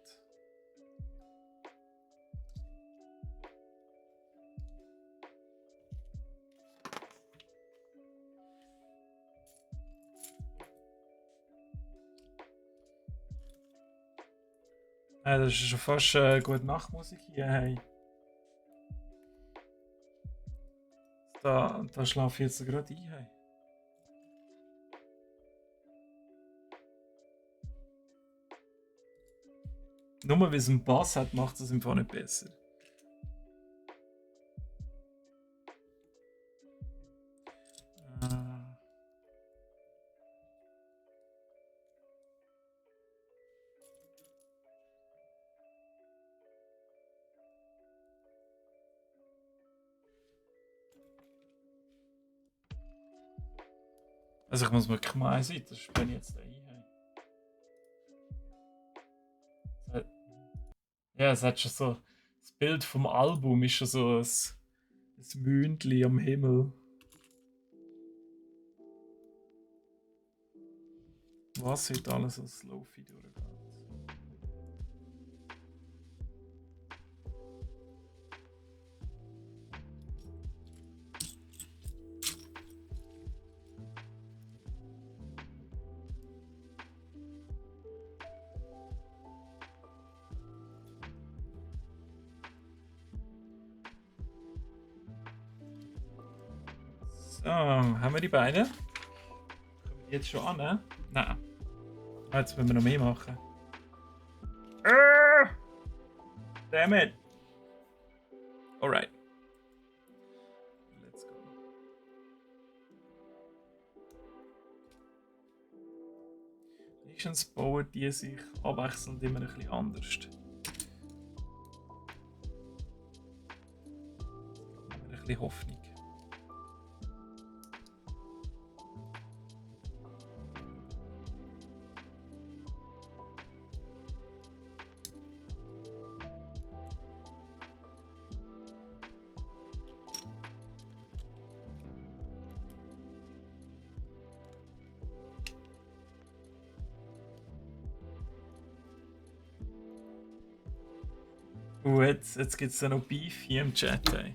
S1: Das ist schon fast gute Nachtmusik hier. Hey. Da schlafe ich jetzt gerade ein. Hey. Nur weil es einen Bass hat, macht es im Fall nicht besser. Also ich muss wirklich mal einsehen, das bin ich jetzt da ein. Ja, es hat schon so. Das Bild vom Album ist schon so ein Mündli am Himmel. Was heute alles als Lofi durchgeht. So, haben wir die beiden? Jetzt schon an, ne? Nein. Jetzt müssen wir noch mehr machen. Damn it! Alright. Let's go. Meistens bauen die sich abwechselnd immer ein bisschen anders. Ein bisschen Hoffnung. Jetzt gibt es ja noch Beef hier im Chat. Ey.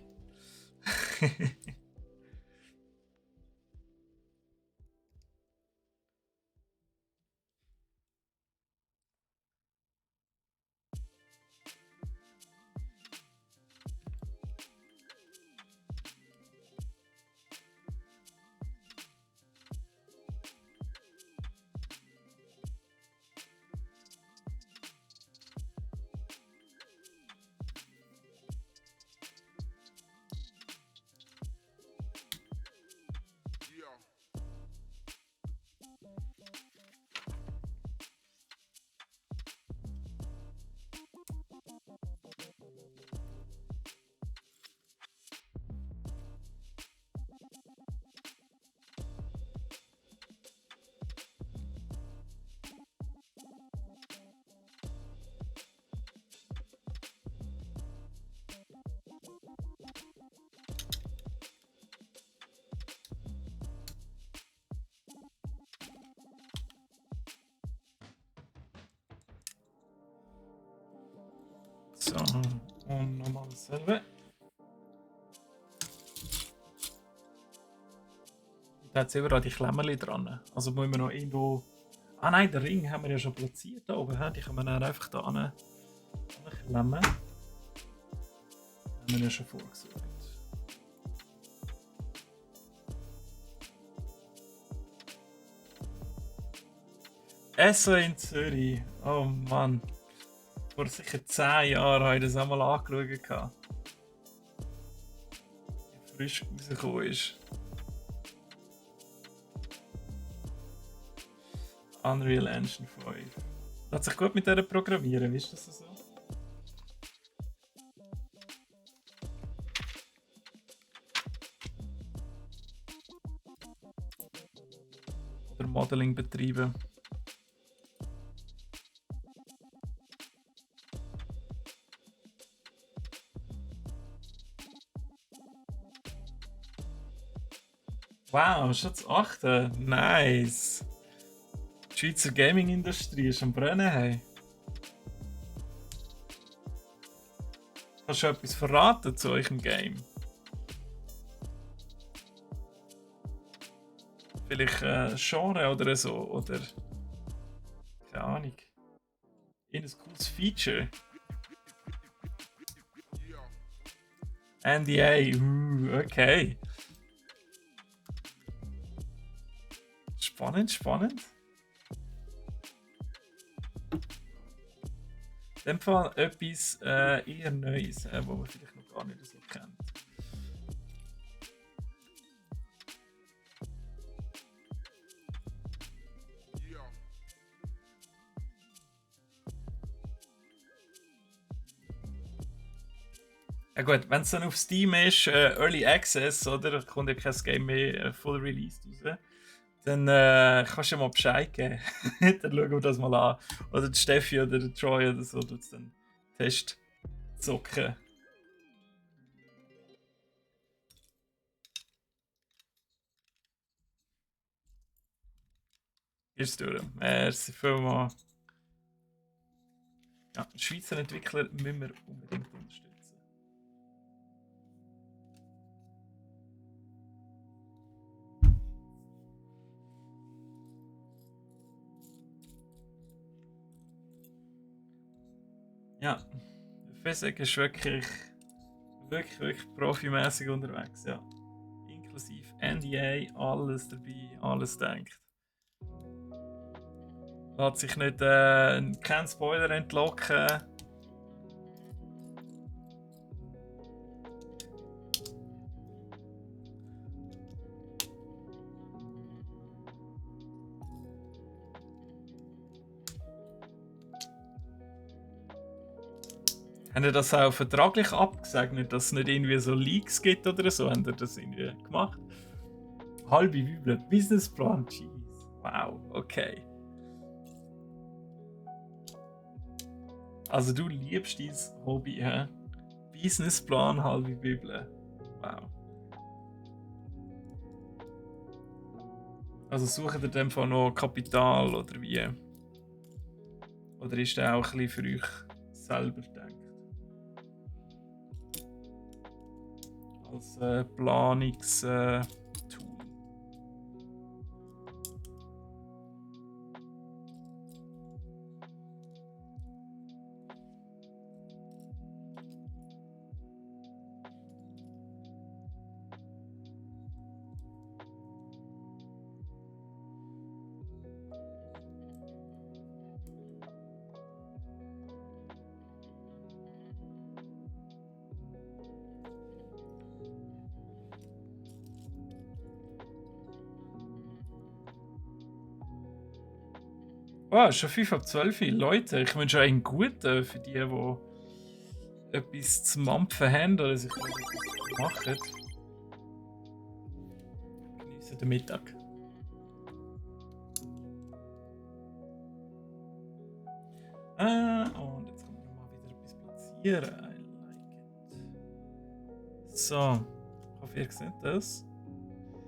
S1: So, und nochmal dasselbe. Da hat es überall die Klemmerli dran. Also muss man noch irgendwo. Ah nein, den Ring haben wir ja schon platziert da oben. Die kann man dann einfach da klemmen. Haben wir ja schon vorgesucht. Esso in Zürich. Oh Mann. Vor sicher 10 Jahren habe ich das einmal angeschaut. Wie frisch rausgekommen ist. Unreal Engine 5. Lässt sich gut mit der programmieren, ist das so? Oder Modeling betreiben. Wow, schon zu 8. Nice. Die Schweizer Gaming-Industrie ist am Brennen. Hey. Kannst du etwas verraten zu eurem Game? Vielleicht Genre oder so? Oder. Keine Ahnung. Ein cooles Feature. NDA, okay. Spannend, spannend. In dem Fall etwas eher Neues, was man vielleicht noch gar nicht so kennt. Ja gut, wenn es dann auf Steam ist, Early Access, oder? Kommt ja kein Game mehr Full Release raus. Dann kannst du ja mal Bescheid geben. Dann schauen wir das mal an. Oder die Steffi oder der Troy oder so tut es dann Test zocken. Ist durch. Merci vielmals. Ja, Schweizer Entwickler müssen wir unbedingt unterstützen. Ja, Physik ist wirklich profimäßig unterwegs, ja. Inklusive NDA, alles dabei, alles denkt. Lässt sich nicht kein Spoiler entlocken. Haben ihr das auch vertraglich abgesegnet, dass es nicht irgendwie so Leaks gibt oder so? Haben ihr das irgendwie gemacht? Halbe Bibel, Businessplan, jeez. Wow, okay. Also du liebst dieses Hobby, hä? Businessplan, halbe Bibel. Wow. Also sucht ihr in dem Fall noch Kapital oder wie? Oder ist der auch ein bisschen für euch selber gedacht? Als Planungstool. Oh, schon 5 ab 12. Leute, ich wünsche euch einen guten für die etwas zu mampfen haben oder sich etwas machen. Genießen den Mittag. Und jetzt kommt noch mal wieder etwas platzieren. I like it. So, ich hoffe, ihr seht das.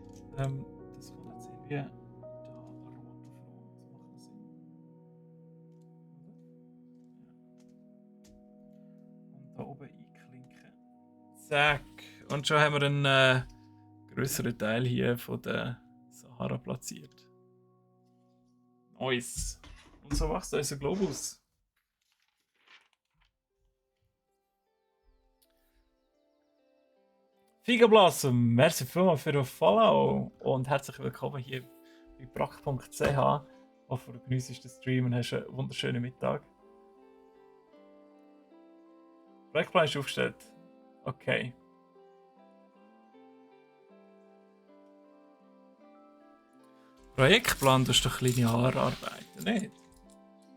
S1: Das kommt jetzt irgendwie da rot auf rot. Das macht noch Sinn. Und da oben einklinken. Zack. Und schon haben wir einen größeren Teil hier von der Sahara platziert. Nice. Und so wächst unser Globus. Figa Blossom, merci vielmals für den Follow und herzlich willkommen hier bei brack.ch. Ich hoffe, du genießt den Stream und hast einen wunderschönen Mittag. Projektplan ist aufgestellt. Okay. Projektplan, du hast doch linear arbeiten, nicht?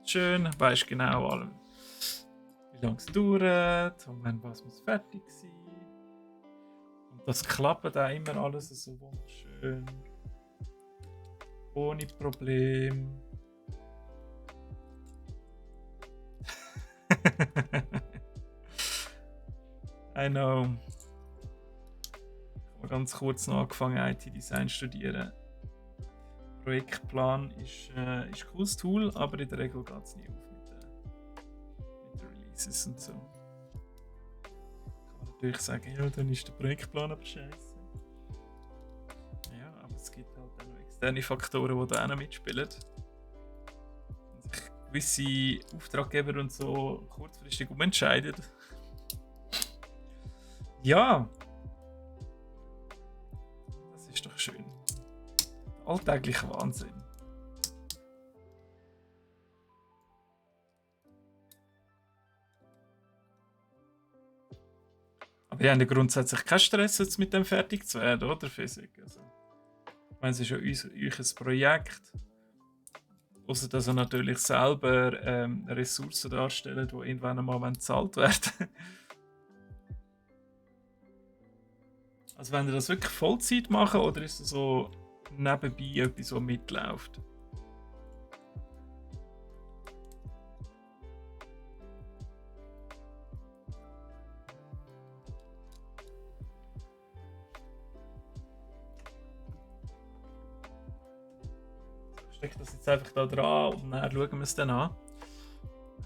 S1: Schön, weißt genau allem, wie lange es dauert und wann was muss fertig sein. Und das klappt auch immer alles so wunderschön. Ohne Problem. I know. Ich habe ganz kurz noch angefangen, IT-Design zu studieren. Projektplan ist ein cooles Tool, aber in der Regel geht es nie auf mit den Releases und so. Kann man natürlich sagen, ja, dann ist der Projektplan aber scheiße. Ja, aber es gibt halt auch noch externe Faktoren, die da auch noch mitspielen. Und sich gewisse Auftraggeber und so kurzfristig umentscheiden. Ja, das ist doch schön. Alltäglicher Wahnsinn. Aber ihr habt ja grundsätzlich keinen Stress, jetzt mit dem fertig zu werden, oder Physik? Also, ich meine, es ist ja euch ein Projekt. Außer dass ihr natürlich selber Ressourcen darstellt, die irgendwann einmal bezahlt werden. Also wenn ihr das wirklich Vollzeit machen oder ist es so nebenbei etwas, was mitläuft? Ich stecke das jetzt einfach da dran und dann schauen wir es dann an.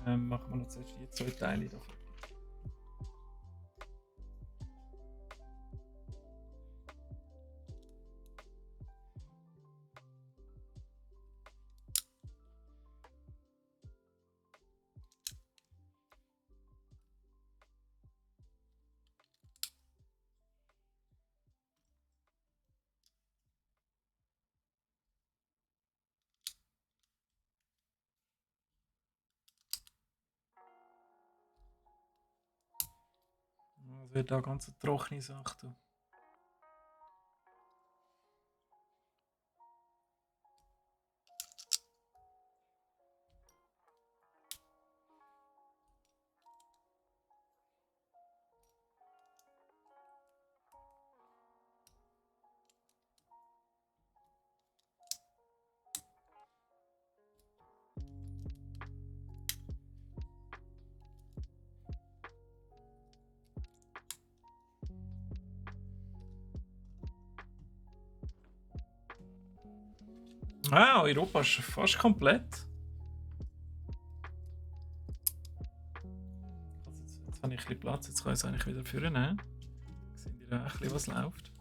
S1: Machen wir noch zuerst die 2 Teile davon. Das wird da ganz eine trockene Sache. Du. Ah, Europa ist fast komplett. Also jetzt habe ich ein bisschen Platz, jetzt kann ich es eigentlich wieder führen. Sehen die da ein bisschen, was läuft?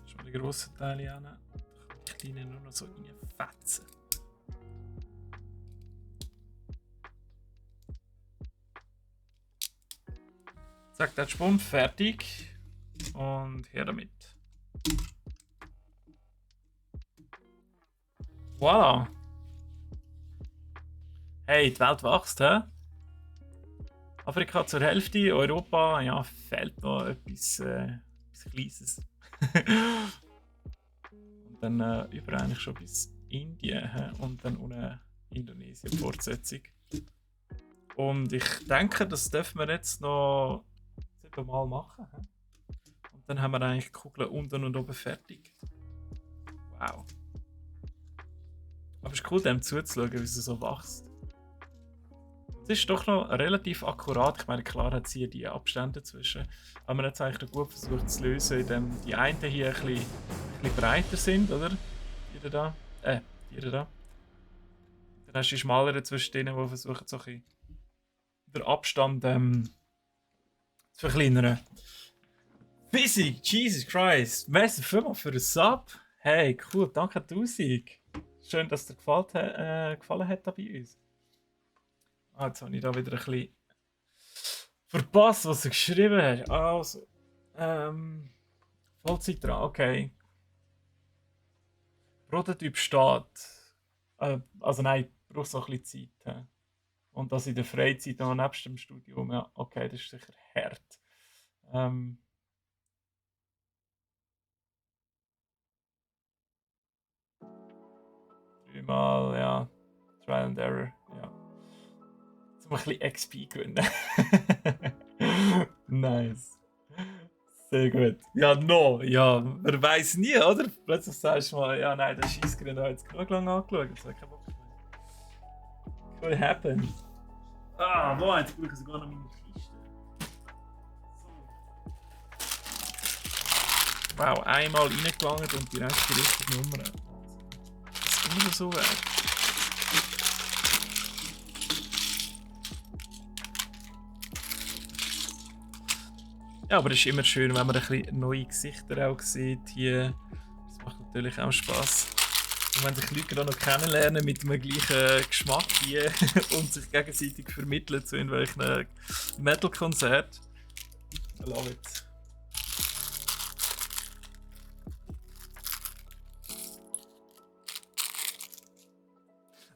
S1: Schon die grossen Teile an. Da kann ich die kleinen nur noch so reinfetzen. Zack, der Schwund fertig. Und her damit. Voilà. Hey, die Welt wächst, hä? Afrika zur Hälfte, Europa, ja, fehlt noch etwas Kleines. Und dann über eigentlich schon bis Indien und dann unten Indonesien, Fortsetzung. Und ich denke, das dürfen wir jetzt noch 7 Mal machen. Und dann haben wir eigentlich die Kugeln unten und oben fertig. Wow. Aber es ist cool, dem zuzuschauen, wie es so wächst. Es ist doch noch relativ akkurat. Ich meine, klar hat sie hier die Abstände dazwischen. Aber man hat es eigentlich noch gut versucht zu lösen, indem die einen hier ein bisschen breiter sind, oder? Die da. Die da. Dann hast du die schmaleren zwischen denen, die versuchen, so ein bisschen den Abstand zu verkleinern. Physik, Jesus Christ. Merci vielmals für den Sub. Hey, cool, danke 1000. Schön, dass dir gefallen hat da bei uns. Ah, jetzt habe ich da wieder ein bisschen verpasst, was du geschrieben hast. Also, Vollzeit dran, okay. Prototyp steht. Also nein, braucht so ein bisschen Zeit. Und das in der Freizeit noch nebst dem Studium, ja, okay, das ist sicher hart. Dreimal, ja. Trial and Error, ja. Jetzt mal ein bisschen XP gewinnen. Nice. Sehr gut. Ja, no, ja, man weiß nie, oder? Plötzlich sagst du mal, ja, nein, der Scheissgrenade hat jetzt genug lange angeschaut. Das hat keinen Bock mehr. Could happen. Ah, wo? Jetzt brauche ich sogar noch meine Kiste. So. Wow, einmal reingegangen und direkt die richtige Nummer. Das ist immer so weg. Ja, aber es ist immer schön, wenn man ein bisschen neue Gesichter auch sieht hier. Das macht natürlich auch Spass. Und wenn sich Leute auch noch kennenlernen mit dem gleichen Geschmack hier und sich gegenseitig vermitteln zu irgendwelchen Metal-Konzerten. I love it.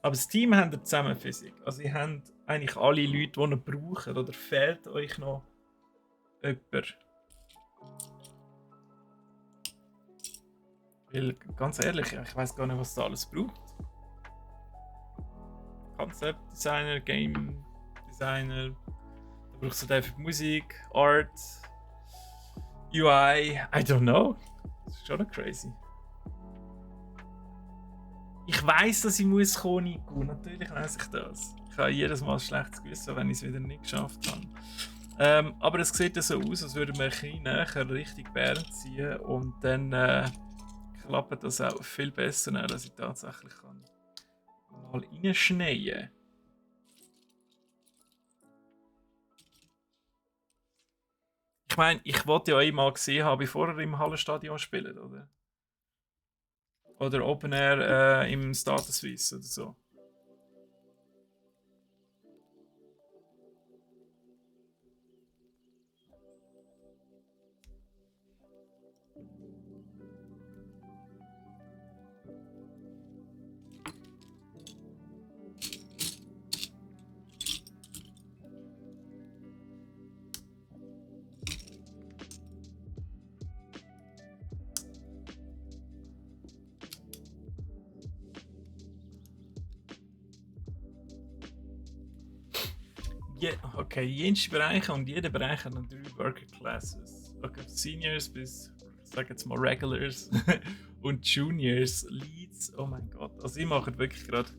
S1: Aber das Team habt ihr zusammen Physik. Also ihr habt eigentlich alle Leute, die ihr braucht. Oder fehlt euch noch jemand? Weil, ganz ehrlich, ich weiß gar nicht, was da alles braucht. Concept Designer, Game Designer. Da brauchst du einfach Musik, Art, UI. I don't know. Das ist schon noch crazy. Ich weiß, dass ich muss kommen, Nico. Natürlich weiß ich das. Ich habe jedes Mal ein schlechtes Gewissen, wenn ich es wieder nicht geschafft habe. Aber es sieht ja so aus, als würden wir ein bisschen näher Richtung Bern ziehen und dann klappt das auch viel besser, dass ich tatsächlich kann mal reinschneien. Ich meine, ich wollte ja einmal gesehen haben, bevor er im Hallenstadion spielt, oder? Oder Open Air im Stata Suisse oder so. Okay, jenste Bereiche und jeder Bereich hat noch 3 Worker Classes. Okay, Seniors bis, ich sag jetzt mal Regulars und Juniors, Leads, oh mein Gott. Also ich mache wirklich gerade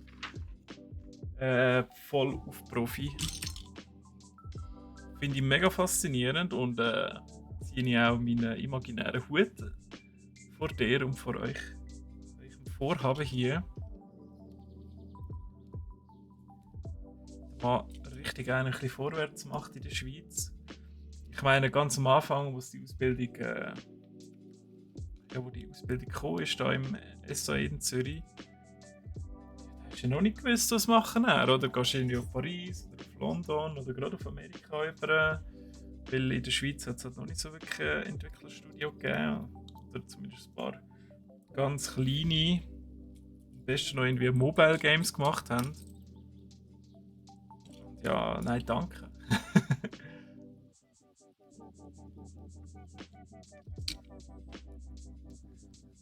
S1: voll auf Profi. Finde ich mega faszinierend und ziehe ich auch meinen imaginären Hut vor dir und vor euch. Eurem Vorhaben hier. Mal richtig ein bisschen vorwärts macht in der Schweiz. Ich meine, ganz am Anfang, wo die Ausbildung, wo die Ausbildung gekommen ist, da im SAE in Zürich, hast du ja noch nicht gewusst, was machen er, oder? Gehst du irgendwie auf Paris oder auf London oder gerade auf Amerika über? Weil in der Schweiz hat es halt noch nicht so wirklich ein Entwicklerstudio gegeben. Oder zumindest ein paar ganz kleine, am besten noch irgendwie Mobile Games gemacht haben. Und ja, nein, danke.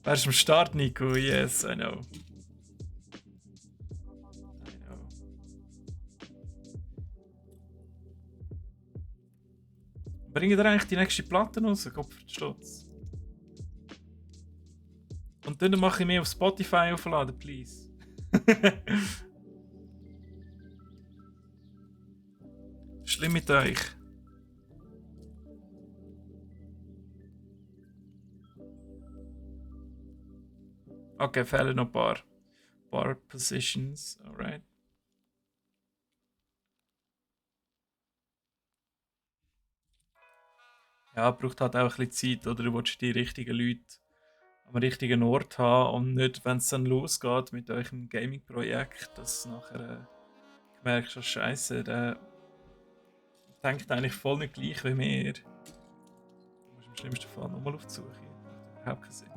S1: Wärst du am Start, Nico? Yes, I know. I know. Bringen ihr eigentlich die nächste Platte raus? Kopfstutz. Und dann mache ich mich auf Spotify aufladen, please. Schlimm mit euch. Okay, fehlen noch ein paar Positions, alright. Ja, braucht halt auch ein bisschen Zeit, oder? Du willst die richtigen Leute am richtigen Ort haben und nicht, wenn es dann losgeht mit eurem Gaming-Projekt, dass nachher merkst du, Scheiße, der denkt eigentlich voll nicht gleich wie mir. Du musst im schlimmsten Fall nochmal auf die Suche. Das macht überhaupt keinen Sinn.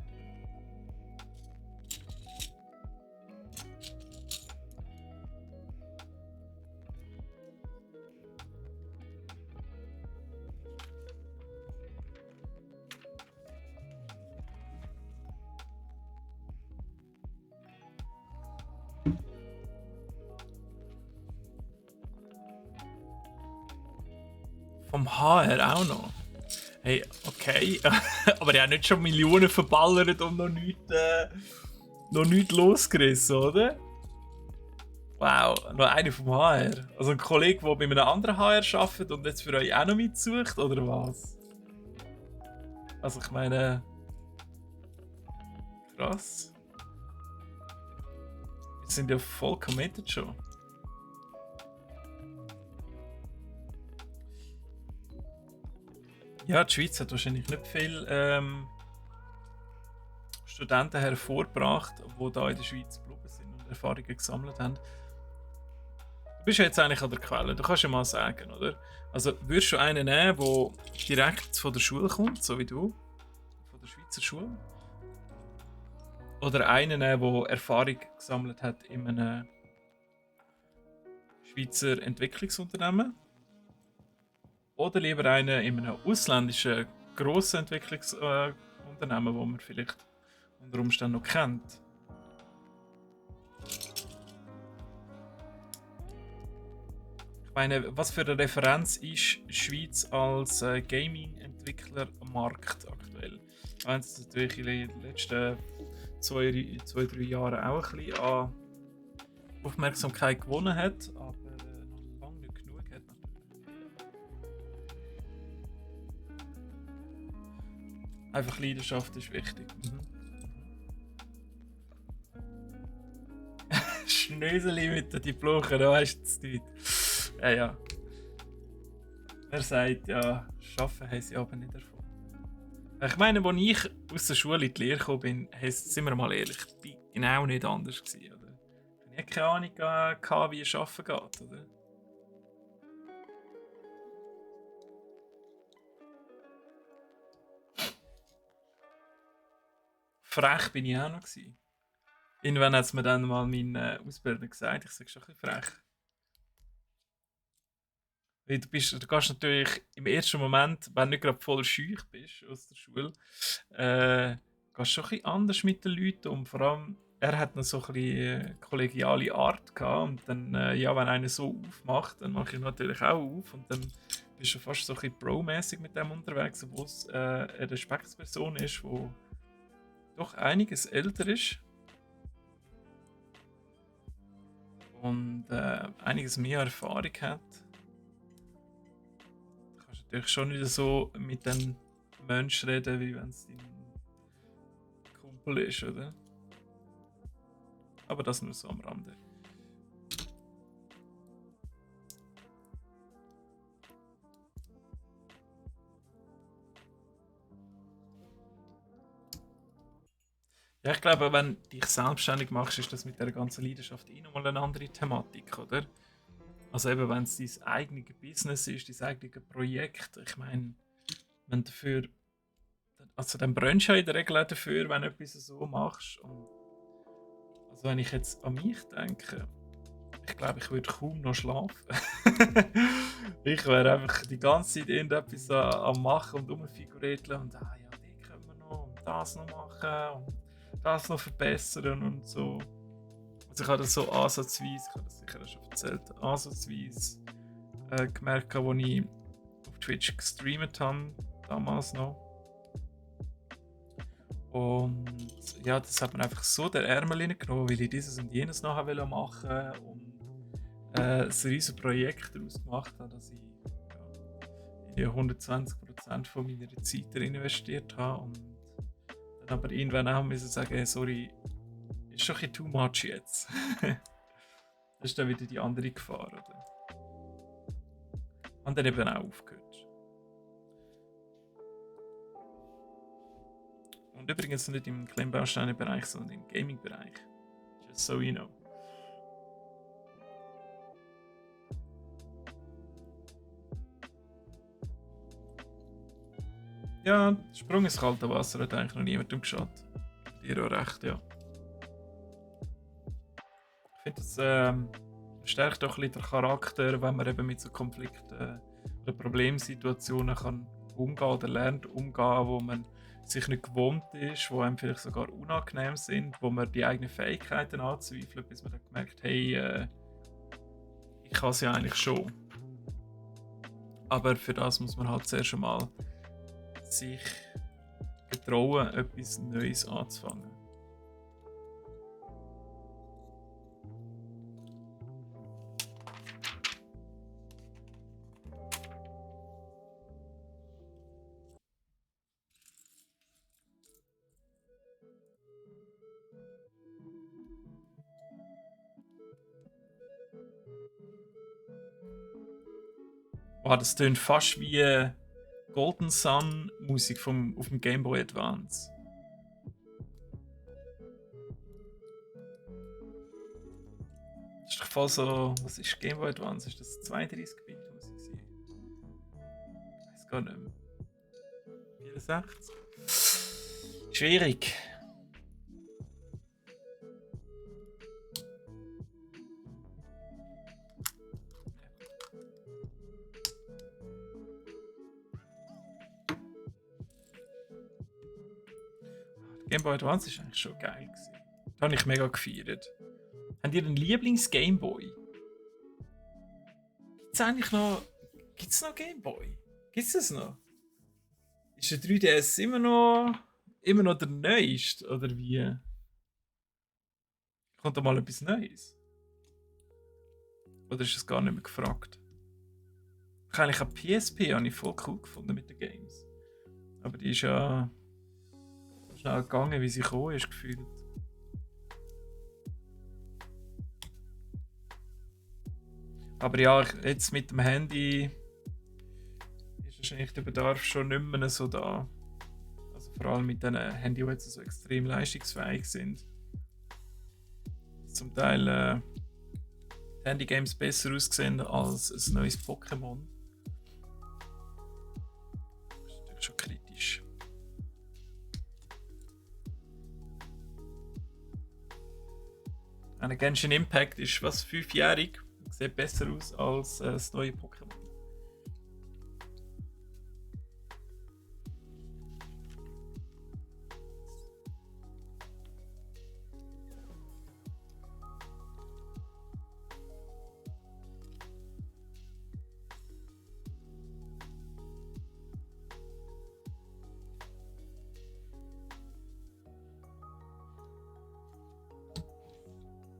S1: Vom HR auch noch. Hey, okay. Aber der hat nicht schon Millionen verballert und noch nichts losgerissen, oder? Wow, noch einer vom HR. Also ein Kollege, der bei einem anderen HR arbeitet und jetzt für euch auch noch mitsucht, oder was? Also ich meine... Krass. Wir sind ja voll committed schon. Ja, die Schweiz hat wahrscheinlich nicht viel Studenten hervorgebracht, die da in der Schweiz geblieben sind und Erfahrungen gesammelt haben. Du bist ja jetzt eigentlich an der Quelle, du kannst ja mal sagen, oder? Also würdest du einen nehmen, der direkt von der Schule kommt, so wie du, von der Schweizer Schule? Oder einen nehmen, der Erfahrung gesammelt hat in einem Schweizer Entwicklungsunternehmen? Oder lieber einen in einem ausländischen grossen Entwicklungsunternehmen, wo man vielleicht unter Umständen noch kennt? Ich meine, was für eine Referenz ist Schweiz als Gaming-Entwicklermarkt aktuell? Ich meine, es natürlich in den letzten 2-3 Jahren auch ein bisschen an Aufmerksamkeit gewonnen hat, aber noch lange nicht genug hat natürlich. Einfach Leidenschaft ist wichtig. Schnöseli mit den Diplomen, da weißt du es nicht. Ja. Er sagt, ja, Schaffen haben sie aber nicht davon. Ich meine, als ich aus der Schule in die Lehre gekommen bin, sind wir mal ehrlich, ich war genau nicht anders gewesen, oder? Ich hatte keine Ahnung, wie es arbeiten geht, oder? Frech bin ich auch noch gewesen. Irgendwann hat es mir dann mal mein Ausbilder gesagt, ich sage schon ein bisschen frech. Weil du gehst natürlich im ersten Moment, wenn du nicht gerade voll schüch bist aus der Schule, gehst schon ein bisschen anders mit den Leuten um. Vor allem, er hat noch so ein bisschen kollegiale Art gehabt. Und dann, ja, wenn einer so aufmacht, dann mache ich natürlich auch auf. Und dann bist du fast so ein bisschen pro-mäßig mit dem unterwegs, obwohl es eine Respektsperson ist, die doch einiges älter ist. Und einiges mehr Erfahrung hat. Du kannst natürlich schon nicht so mit dem Menschen reden, wie wenn es dein Kumpel ist, oder? Aber das nur so am Rande. Ja, ich glaube, wenn du dich selbstständig machst, ist das mit der ganzen Leidenschaft nochmal eine andere Thematik, oder? Also eben, wenn es dein eigenes Business ist, dein eigenes Projekt, ich meine, wenn dafür, also dann brennst du ja in der Regel auch dafür, wenn du etwas so machst. Und also wenn ich jetzt an mich denke, ich glaube, ich würde kaum noch schlafen. Ich wäre einfach die ganze Zeit irgendetwas am Machen und rumfigurieren und ja, die können wir noch und das noch machen und das noch verbessern und so. Also ich habe das so ansatzweise, ich habe das sicher auch schon erzählt, ansatzweise gemerkt, als ich auf Twitch gestreamt habe, damals noch. Und ja, das hat mir einfach so der Ärmel reingenommen, weil ich dieses und jenes nachher machen wollte und ein riesiges Projekt daraus gemacht habe, dass ich ja, 120% von meiner Zeit investiert habe und dann aber irgendwann auch müssen sagen, hey, sorry, ist schon ein bisschen too much jetzt. Das ist dann wieder die andere Gefahr, oder? Und dann eben auch aufgehört. Und übrigens nicht im Kleinbausteinenbereich, sondern im Gaming-Bereich. Just so you know. Ja, Sprung ins kalte Wasser hat eigentlich noch niemandem geschadet. Dir auch recht, ja. Ich finde, das stärkt auch ein bisschen den Charakter, wenn man eben mit so Konflikten oder Problemsituationen kann umgehen oder lernt umgehen, wo man sich nicht gewohnt ist, wo einem vielleicht sogar unangenehm sind, wo man die eigenen Fähigkeiten anzweifelt, bis man dann gemerkt, hey, ich kann es ja eigentlich schon. Aber für das muss man halt zuerst einmal sich getrauen, etwas Neues anzufangen. Oh, das klingt fast wie Golden Sun Musik auf dem Game Boy Advance. Das ist doch voll so. Was ist Game Boy Advance? Ist das 32-Bit Musik? Ich weiß gar nicht mehr. 64? Schwierig. Game Boy Advance ist eigentlich schon geil gewesen. Das habe ich mega gefeiert. Habt ihr einen Lieblings-Game Boy? Gibt's noch Game Boy? Gibt's das noch? Ist der 3DS immer noch der neueste? Oder wie? Kommt da mal etwas Neues? Oder ist es gar nicht mehr gefragt? Eigentlich auch PSP habe ich voll cool gefunden mit den Games. Aber die ist ja schnell gegangen, wie sie gekommen ist, gefühlt. Aber ja, jetzt mit dem Handy ist wahrscheinlich der Bedarf schon nicht mehr so da. vor allem mit den Handys, die jetzt so extrem leistungsfähig sind. Zum Teil Handy-Games besser aussehen als ein neues Pokémon. Das ist natürlich schon kritisch. Eine Genshin Impact ist was 5-jährig, sieht besser aus als das neue Pokémon.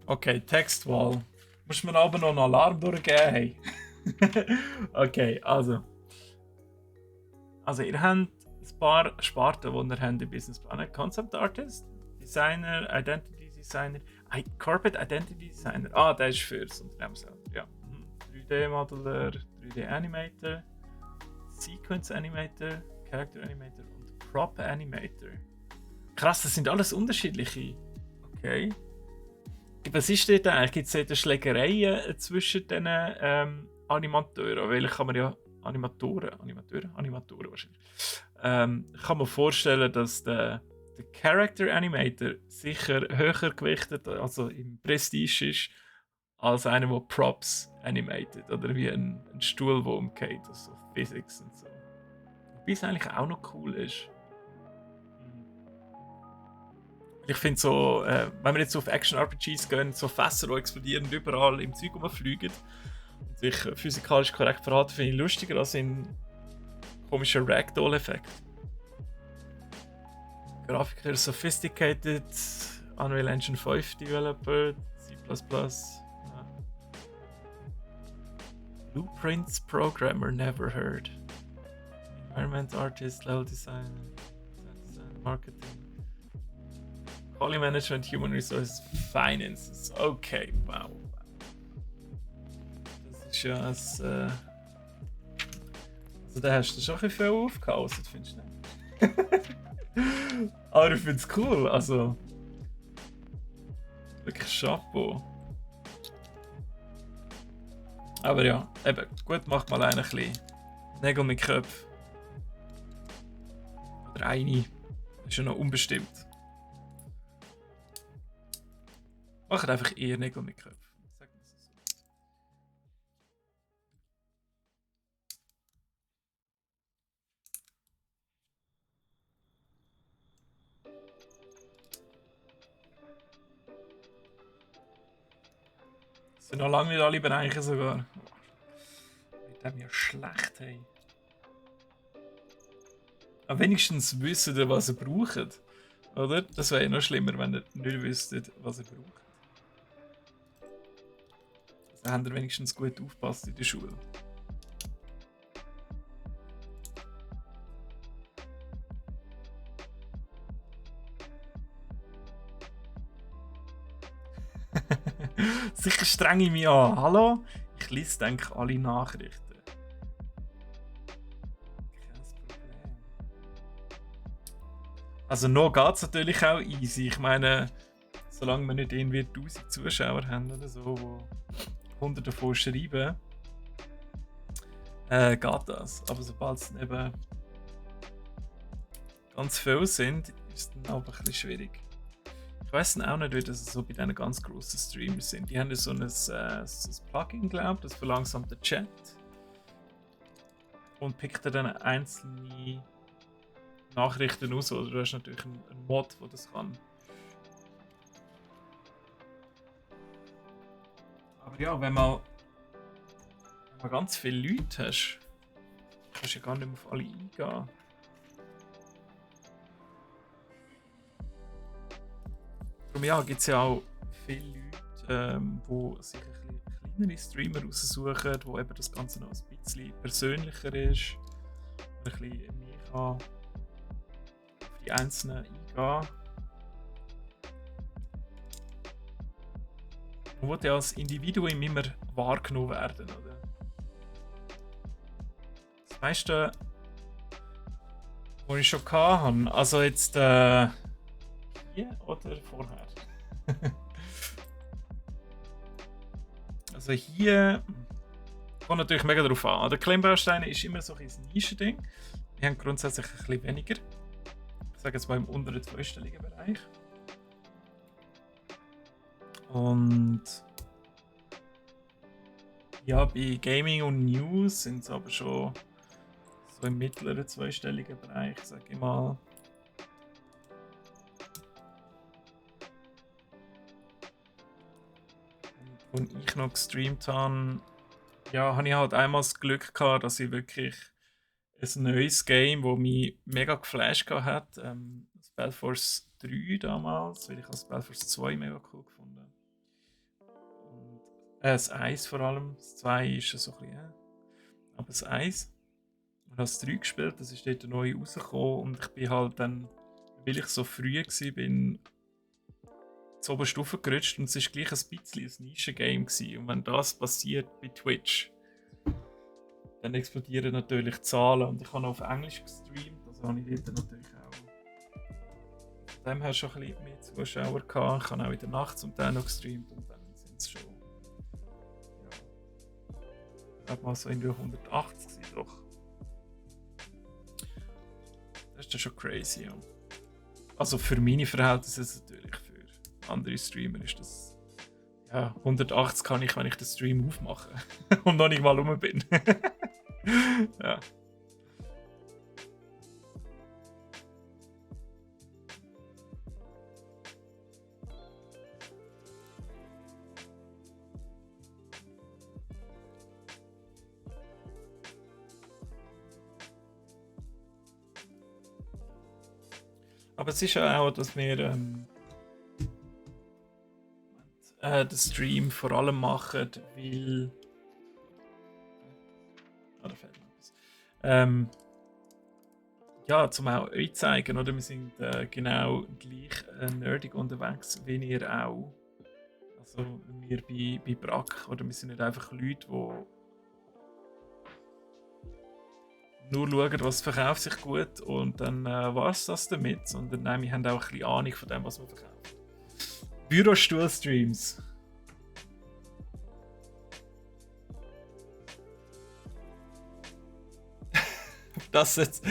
S1: Okay, Textwahl. Muss mir aber noch einen Alarm durchgeben? Hey. Okay, also. Also, ihr habt ein paar Sparten, die ihr habt im Businessplan. Concept Artist, Designer, Identity Designer, Corporate Identity Designer. Ah, der ist für das Unternehmen selber. Ja. 3D-Modeler, 3D-Animator, Sequence Animator, Character Animator und Prop Animator. Krass, das sind alles unterschiedliche. Okay. Was ist denn da? Gibt es Schlägereien zwischen den Animateuren? Weil kann man ja Animatoren wahrscheinlich. Kann man vorstellen, dass der Character Animator sicher höher gewichtet, also im Prestige ist, als einer, der Props animated. Oder wie ein Stuhl, der umgeht, also Physics und so. Wobei es eigentlich auch noch cool ist. Ich finde so, wenn wir jetzt auf Action-RPGs gehen, so Fässer, die explodieren und überall im Zeug rumfliegen und sich physikalisch korrekt verhalten, finde ich lustiger als ein komischer Ragdoll-Effekt. Grafiker Sophisticated, Unreal Engine 5 Developer, C++, ja. Blueprints Programmer, never heard. Environment Artist, Level Design, Marketing. Quality Management, Human Resources, Finances. Okay, wow. Das ist ja ein. Also, da hast du schon ein bisschen viel aufgehaust, findest du nicht? Aber ich finde es cool, also. Wirklich Chapeau. Aber ja, eben, gut, macht mal ein bisschen Nägel mit Köpfen. Oder eine. Ist ja noch unbestimmt. Macht einfach eher Nägel mit Köpfen. Sagen wir es so. Das sind noch lange nicht alle Bereiche sogar. Mit dem ja schlecht, hey. Aber wenigstens wissen ihr, was ihr braucht. Oder? Das wäre ja noch schlimmer, wenn ihr nicht wüsstet, was ihr braucht. Da habt ihr wenigstens gut aufgepasst in der Schule. Sicher streng ich mich an. Hallo? Ich lese, denke ich, alle Nachrichten. Kein Problem. Also noch geht es natürlich auch easy. Ich meine, solange wir nicht irgendwie 1000 Zuschauer haben oder so, wo 100 davon schreiben, geht das. Aber sobald es eben ganz viele sind, ist es dann aber ein bisschen schwierig. Ich weiss auch nicht, wie das so bei diesen ganz grossen Streamers sind. Die haben ja so ein Plugin, glaube ich, das verlangsamt den Chat und pickt dann einzelne Nachrichten aus. Oder du hast natürlich einen Mod, der das kann. Aber ja, wenn man ganz viele Leute hast, kannst du ja gar nicht mehr auf alle eingehen. Darum ja, gibt es ja auch viele Leute, die sich ein bisschen kleinere Streamer raussuchen, wo eben das Ganze noch ein bisschen persönlicher ist, ein bisschen mehr auf die Einzelnen eingehen. Man will ja als Individuum immer wahrgenommen werden, oder? Das meiste, die ich schon hatte. Also jetzt hier oder vorher? Also hier kommt natürlich mega drauf an. Der Klemmbausteine ist immer so ein Nischending. Wir haben grundsätzlich ein bisschen weniger. Ich sage jetzt mal im unteren zweistelligen Bereich. Und ja, bei Gaming und News sind es aber schon so im mittleren zweistelligen Bereich, sage ich mal. Und als ich noch gestreamt habe, ja, habe ich halt einmal das Glück gehabt, dass ich wirklich ein neues Game, das mich mega geflasht hat, Spellforce 3 damals, weil ich das Spellforce 2 mega cool gefunden. Und das 1 vor allem, das 2 ist so ein bisschen, aber das 1. Ich habe das 3 gespielt, das ist dort neu rausgekommen und ich bin halt dann, weil ich so früh war, bin zur Oberstufe gerutscht und es war gleich ein bisschen ein Nischen-Game gewesen. Und wenn das passiert bei Twitch, dann explodieren natürlich die Zahlen und ich habe auf Englisch gestreamt, also habe ich dort natürlich auch von dem her schon ein bisschen mehr Zuschauer gehabt. Ich habe auch in der Nacht zum Teil noch gestreamt und dann sind es schon, ja, ich glaube mal so in der 180 gewesen, doch. Das ist ja schon crazy, ja. Also für meine Verhältnisse natürlich, für andere Streamer ist das, ja, 180 kann ich, wenn ich den Stream aufmache und noch nicht mal rum bin. Ja. Aber es ist ja auch, dass wir den Stream vor allem machen, weil. Ah, da fehlt noch etwas. Ja, zum auch euch zeigen, oder? Wir sind genau gleich nerdig unterwegs wie ihr auch. Also wir bei Brack, oder wir sind nicht einfach Leute, die nur schauen, was verkauft sich gut und dann war es das damit, sondern nein, wir haben auch ein bisschen Ahnung von dem, was man verkauft. Bürostuhl-Streams. Das ist jetzt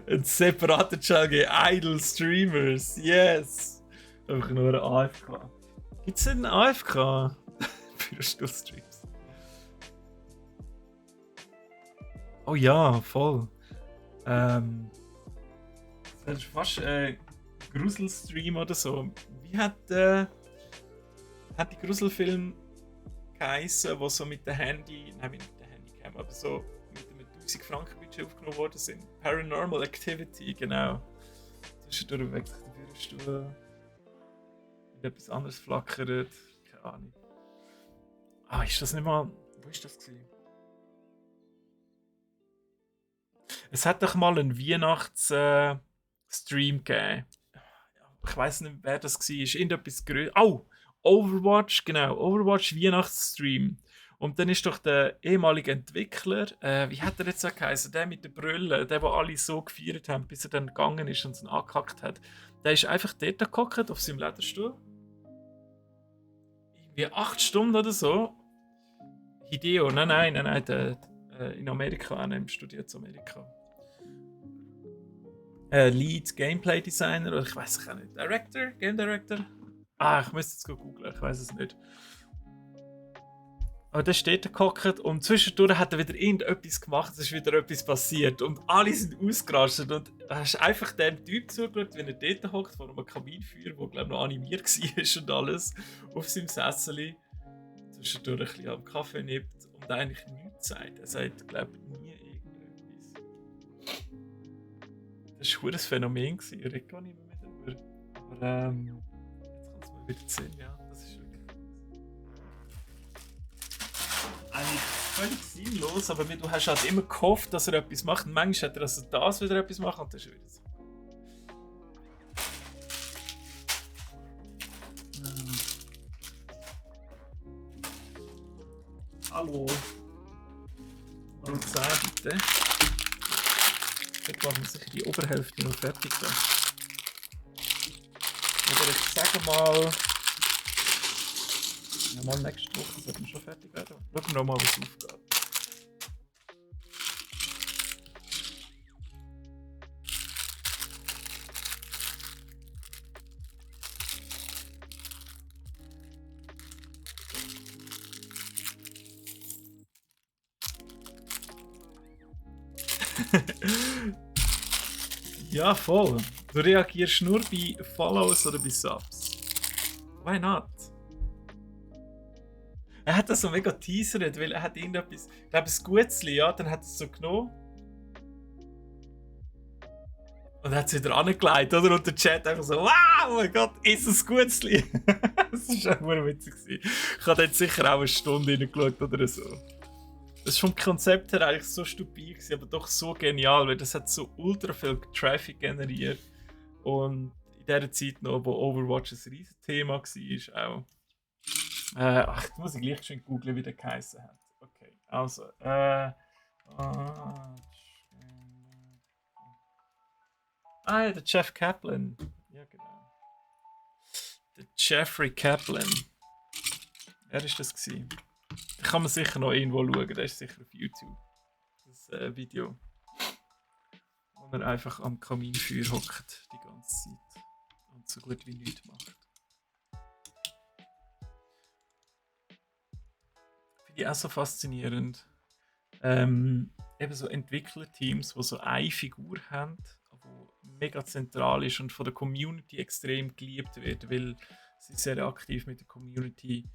S1: ein separater Channel gegen Idle Streamers. Yes! Einfach nur ein AFK. Gibt es einen AFK? Bürostuhl-Streams. Oh ja, voll. Das ist fast Gruselstream oder so. Wie hat die Gruselfilm geheißen, wo so mit dem Handy, nein, nicht mit dem Handy kam, aber so mit einem 1000 Franken Budget aufgenommen worden sind? Paranormal Activity, genau. Zwischendurch wechselt der Bürostuhl. Mit etwas anderes flackert. Keine Ahnung. Ah, ist das nicht mal. Wo ist das gewesen? Es hat doch mal einen Weihnachts-Stream gegeben. Ich weiß nicht, wer das war. Irgendetwas größer. Oh! Overwatch, genau. Overwatch Weihnachtsstream. Und dann ist doch der ehemalige Entwickler, wie hat er jetzt geheißen? Der mit der Brille, der alle so gefeiert haben, bis er dann gegangen ist und es angehackt hat. Der ist einfach dort gehockt auf seinem Lederstuhl. Irgendwie 8 Stunden oder so. Hideo, nein, der, in Amerika, er studiert in Amerika. Lead Gameplay Designer, oder ich weiß es auch nicht. Director? Game Director? Ah, ich müsste jetzt googeln, ich weiß es nicht. Aber der steht da gehockt und zwischendurch hat er wieder irgendetwas gemacht, es ist wieder etwas passiert und alle sind ausgerastet und du hast einfach dem Typ zugeschaut, wenn er dort hockt, vor einem Kaminfeuer, der glaube ich noch animiert war und alles, auf seinem Sessel, zwischendurch ein bisschen am Kaffee nippt und eigentlich nichts sagt. Er sagt, glaube ich, nie irgendetwas. Das war ein Phänomen, ich rede gar nicht mehr darüber. Aber jetzt kommt es mir wieder zu sehen, ja. Das ist wirklich eigentlich völlig sinnlos, aber du hast halt immer gehofft, dass er etwas macht. Und manchmal hat er also das wieder etwas macht und das ist wieder so. Hallo. Hallo, 10 bitte. Jetzt machen wir sicher die Oberhälfte noch fertig. Da. Oder ich sage mal... Ja, mal nächste Woche sollten wir schon fertig werden. Schauen wir noch mal, was aufgeht. Ja, voll. Du reagierst nur bei Follows oder bei Subs. Why not? Er hat das so mega teasert, weil er hat irgendetwas, ich glaube ein Gutzli, ja, dann hat er es so genommen. Und hat es wieder angelegt, oder? Und der Chat einfach so, wow, oh mein Gott, ist es Gutzli? Das war schon witzig. Ich habe dort sicher auch eine Stunde reingeschaut oder so. Das war vom Konzept her eigentlich so stupid, aber doch so genial, weil das hat so ultra viel Traffic generiert. Und in der Zeit noch, wo Overwatch ein riesen Thema war, auch. Ach, jetzt muss ich gleich schon googeln, wie der geheißen hat. Okay, also, ja, der Jeff Kaplan. Ja, genau. Der Jeffrey Kaplan. Er ist das gewesen. Da kann man sicher noch irgendwo schauen, der ist sicher auf YouTube. Das Video. Wo er einfach am Kaminfeuer hockt die ganze Zeit. Und so gut wie nichts macht. Finde ich auch so faszinierend. Eben so Entwicklerteams, die so eine Figur haben, die mega zentral ist und von der Community extrem geliebt wird, weil sie sehr aktiv mit der Community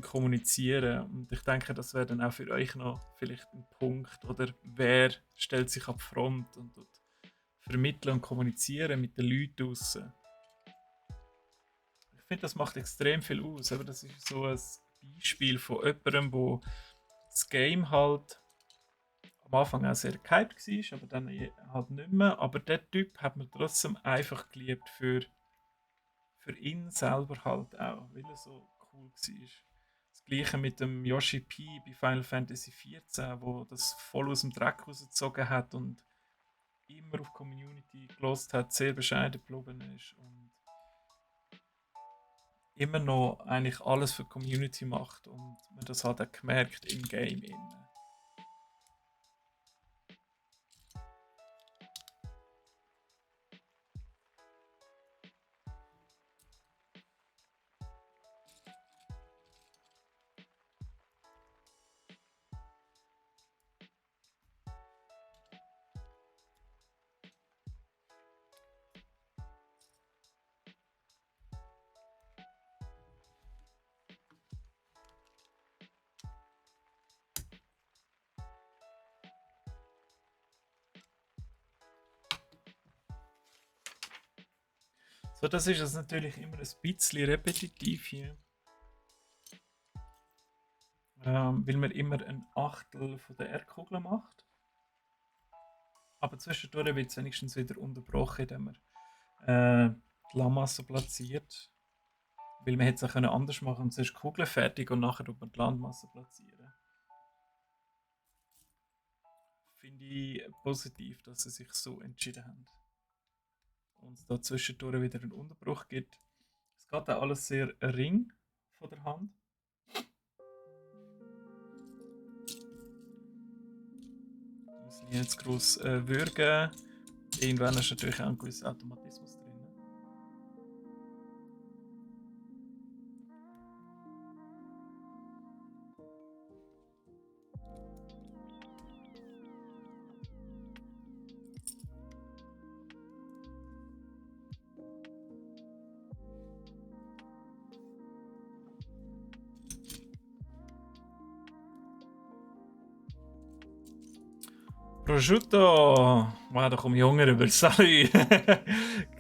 S1: kommunizieren. Und ich denke, das wäre dann auch für euch noch vielleicht ein Punkt. Oder wer stellt sich ab Front und vermitteln und kommunizieren mit den Leuten draussen. Ich finde, das macht extrem viel aus. Aber das ist so ein Beispiel von jemandem, wo das Game halt am Anfang auch sehr gehypt war, aber dann halt nicht mehr. Aber der Typ hat man trotzdem einfach geliebt für ihn selber halt auch, weil er so cool war. Das gleiche mit dem Yoshi P bei Final Fantasy XIV, wo das voll aus dem Dreck rausgezogen hat und immer auf die Community gelost hat, sehr bescheiden geblieben ist und immer noch eigentlich alles für die Community macht und man das hat auch gemerkt im Game innen. So, das ist es natürlich immer ein bisschen repetitiv hier. Weil man immer ein Achtel von der Erdkugel macht. Aber zwischendurch wird es wenigstens wieder unterbrochen, indem man die Landmasse platziert. Weil man hätte es auch anders machen können. Zuerst die Kugel fertig und nachher tut man die Landmasse platzieren. Finde ich positiv, dass sie sich so entschieden haben. Und es da zwischendurch wieder einen Unterbruch gibt. Es geht auch alles sehr ring von der Hand. Wir müssen jetzt groß würgen. Irgendwann ist natürlich auch ein gewisser Automatismus drin. Prosciutto! Wow, da komme ich Hunger über. Salut!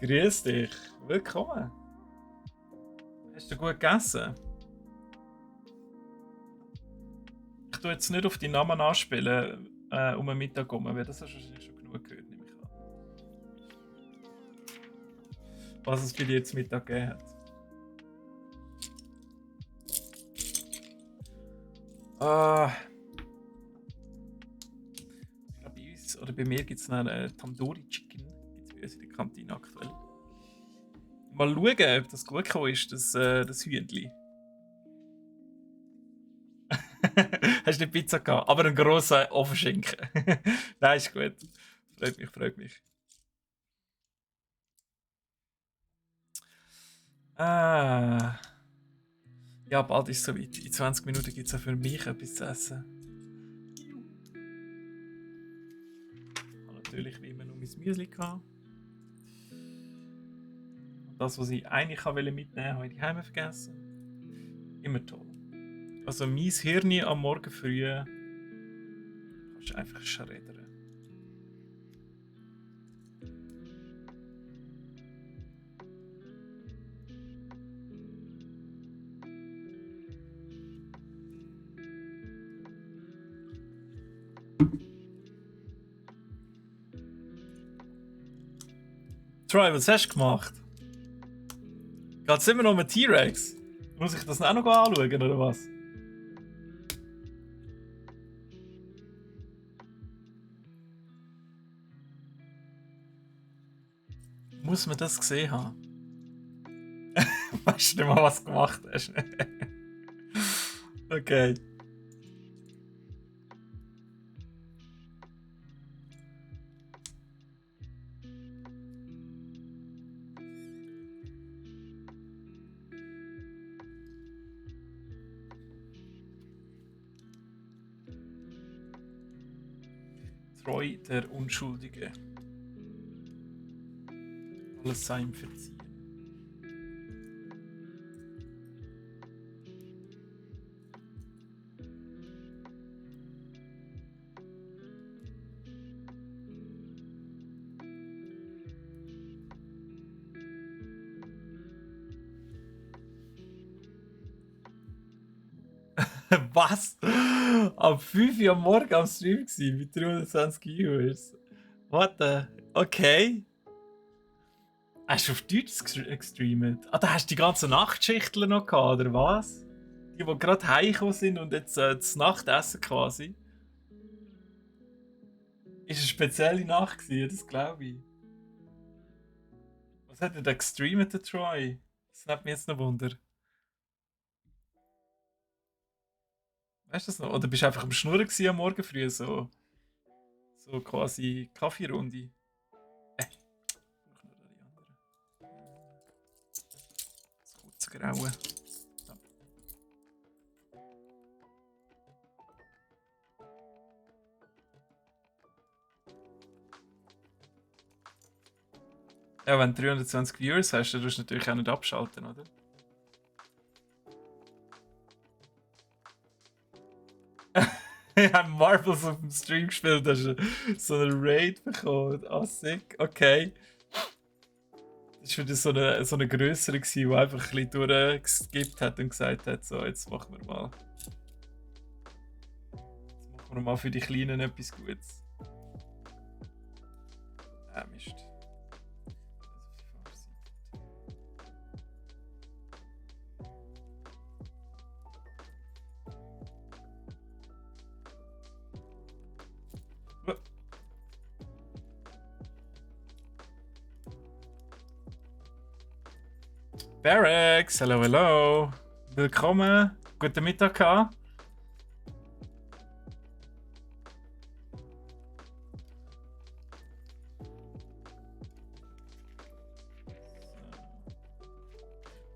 S1: Grüß dich! Willkommen! Hast du gut gegessen? Ich tue jetzt nicht auf die Namen anspielen, um den Mittag herum, weil das hast du wahrscheinlich schon genug gehört, nehme ich an. Was es bei dir jetzt Mittag gegeben hat. oder bei mir gibt es einen Tandoori Chicken. Gibt es bei uns in der Kantine aktuell. Mal schauen, ob das gut gekommen ist, das Hühnchen. Hast du nicht Pizza gehabt, aber einen grossen Ofenschinken. Nein, ist gut. Freut mich, freut mich. Ah. Ja, bald ist es soweit. In 20 Minuten gibt es auch für mich etwas zu essen. Ich habe natürlich wie immer nur mein Müsli gehabt. Und das, was ich eigentlich mitnehmen wollte, habe ich die Heime vergessen. Immer toll. Also mein Hirn am Morgen früh kannst du einfach schreddern. Troy, was hast du gemacht? Geht es immer noch um einen T-Rex? Muss ich das auch noch anschauen, oder was? Muss man das gesehen haben? Weißt du nicht mal, was du gemacht hast? Okay. Troy der Unschuldige. Alles sei ihm verziehen. Was? Ab 5 Uhr am Morgen am Stream gewesen, mit 320 Viewers. What the? Okay. Hast du auf Deutsch gestreamt? Ah, da hast du die ganzen Nachtschichtler noch gehabt, oder was? Die gerade heimgekommen sind und jetzt das Nachtessen quasi. Ist eine spezielle Nacht gewesen, das glaube ich. Was hat er da gestreamt, der Troy? Das nimmt mich jetzt noch Wunder. Weißt du das noch? Oder bist du einfach am Schnurren gewesen am Morgen früh, so quasi Kaffeerunde? Ich brauche noch die andere. Das kurze Graue. Ja, wenn du 320 Viewers hast, dann musst du natürlich auch nicht abschalten, oder? Ich habe Marbles auf dem Stream gespielt, hast du so eine Raid bekommen. Ah, sick, okay. Das war wieder so eine grössere, die einfach ein bisschen durchgeskippt hat und gesagt hat, so, jetzt machen wir mal. Jetzt machen wir mal für die Kleinen etwas Gutes. Ah, Mist. Barracks, hello, hello. Willkommen. Guten Mittag gehabt.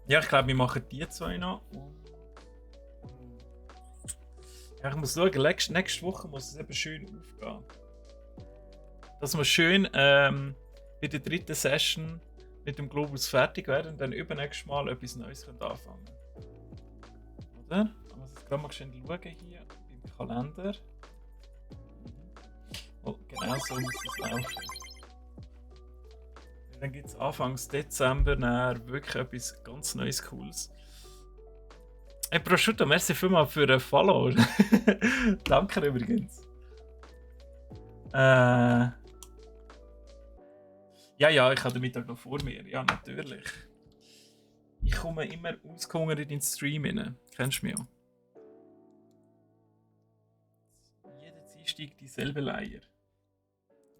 S1: Ja, ich glaube, wir machen die zwei noch. Ja, ich muss schauen, nächste Woche muss es eben schön aufgehen. Dass wir schön bei der dritten Session mit dem Globus fertig werden und dann übernächstes Mal etwas Neues anfangen können. Oder? Ich muss jetzt gerade mal schnell schauen hier beim Kalender. Oh, genau so muss es laufen. Und dann gibt es Anfang Dezember wirklich etwas ganz Neues, Cooles. Hey Prosciutto, merci vielmals für den Follow. Danke übrigens. Ja, ich habe den Mittag noch vor mir. Ja, natürlich. Ich komme immer ausgehungert in den Stream rein. Kennst du mich auch? Jeder Dienstag dieselbe Leier.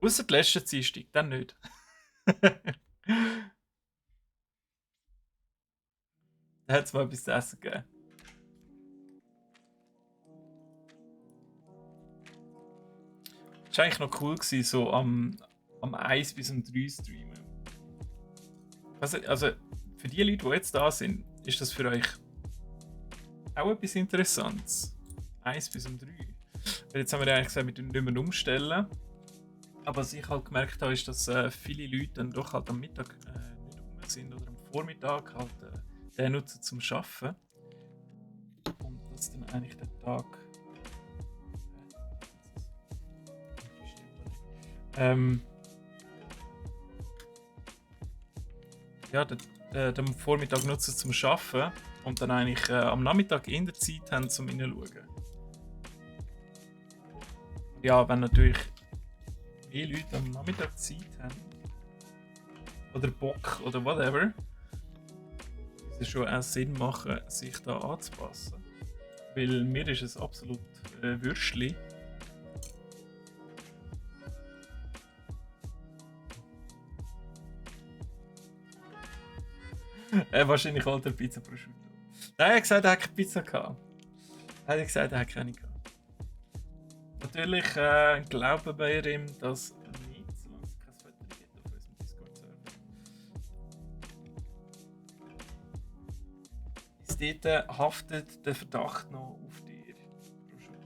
S1: Außer die letzte Dienstag, dann nicht. Da hat es mal etwas zu essen gegeben. Das war eigentlich noch cool, gewesen, so am 1 bis um 3 streamen. Also für die Leute, die jetzt da sind, ist das für euch auch etwas Interessantes. 1 bis um 3. Weil jetzt haben wir ja eigentlich gesagt, wir nicht mehr umstellen. Aber was ich halt gemerkt habe, ist, dass viele Leute dann doch halt am Mittag nicht rum sind oder am Vormittag halt den nutzen zum Arbeiten. Und dass dann eigentlich der Tag. Ja, den Vormittag nutzen zum Arbeiten und dann eigentlich am Nachmittag in der Zeit haben zum hineinschauen. Ja, wenn natürlich mehr Leute am Nachmittag Zeit haben oder Bock oder whatever, es schon auch Sinn machen, sich da anzupassen. Weil mir ist es absolut Würstli. Wahrscheinlich alter Pizza Prosciutto. Nein, er hat gesagt, er hat keine Pizza gehabt. Er hat gesagt, er hat keine gehabt. Natürlich glauben wir ihm das nicht, solange es kein Foto gibt auf unserem Discord-Server. Ist dort haftet der Verdacht noch auf dir, Prosciutto.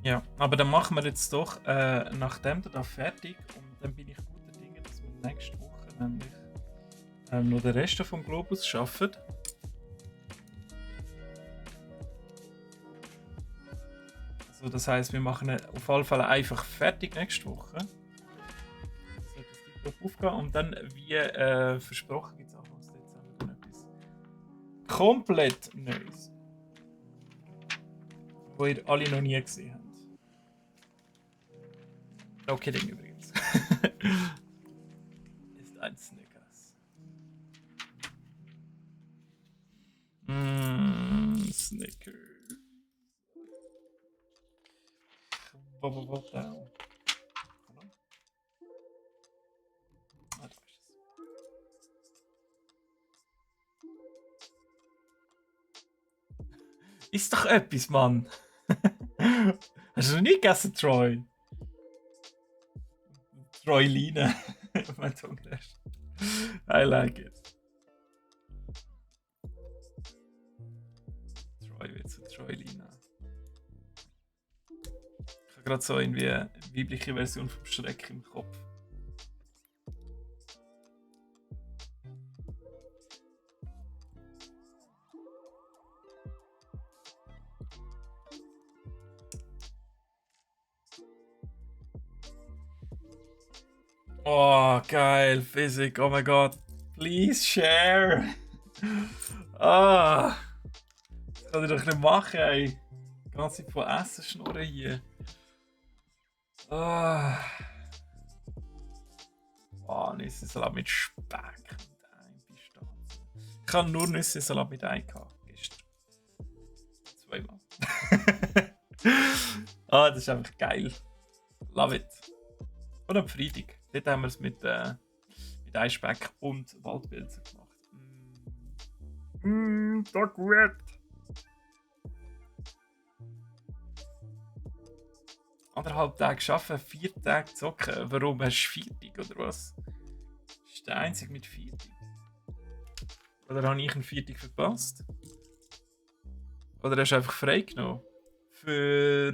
S1: Ja, aber dann machen wir jetzt doch nachdem da fertig und dann bin ich guter Dinge, dass wir nächste Woche nämlich noch den Rest vom Globus schaffen. Also das heisst, wir machen ihn auf jeden Fall einfach fertig nächste Woche. So, dass die Globus aufgehen und dann, wie versprochen, gibt es Anfang Dezember dann etwas komplett Neues. Wo ihr alle noch nie gesehen habt. No kidding übrigens. Ist ein Snickers. Snickers. What down? Ah, da ist es. Ist doch etwas, Mann. Hast du noch nie gegessen, Troy? Troyline. Mein Englisch. I like it. Troy wird zu Troyline. Ich habe gerade so irgendwie eine weibliche Version vom Schreck im Kopf. Oh, geil, Physik, oh mein Gott. Please share. Ah, das kann ich doch nicht machen, ey. Die ganze Zeit von Essen schnurren hier. Ah. Oh, Nüssensalat mit Speck und Ei-Pistazien. Ich habe nur Nüssensalat mit Ei gehabt, gestern. Zweimal. Ah, das ist einfach geil. Love it. Und am Freitag. Dort haben wir es mit Eispeck und Waldpilzen gemacht. Da gut. 1,5 Tage arbeiten, 4 Tage zocken. Warum hast du 4 Tage oder was? Das ist der einzige mit 4 Tagen. Oder habe ich einen 4 Tag verpasst? Oder hast du einfach frei genommen? Für.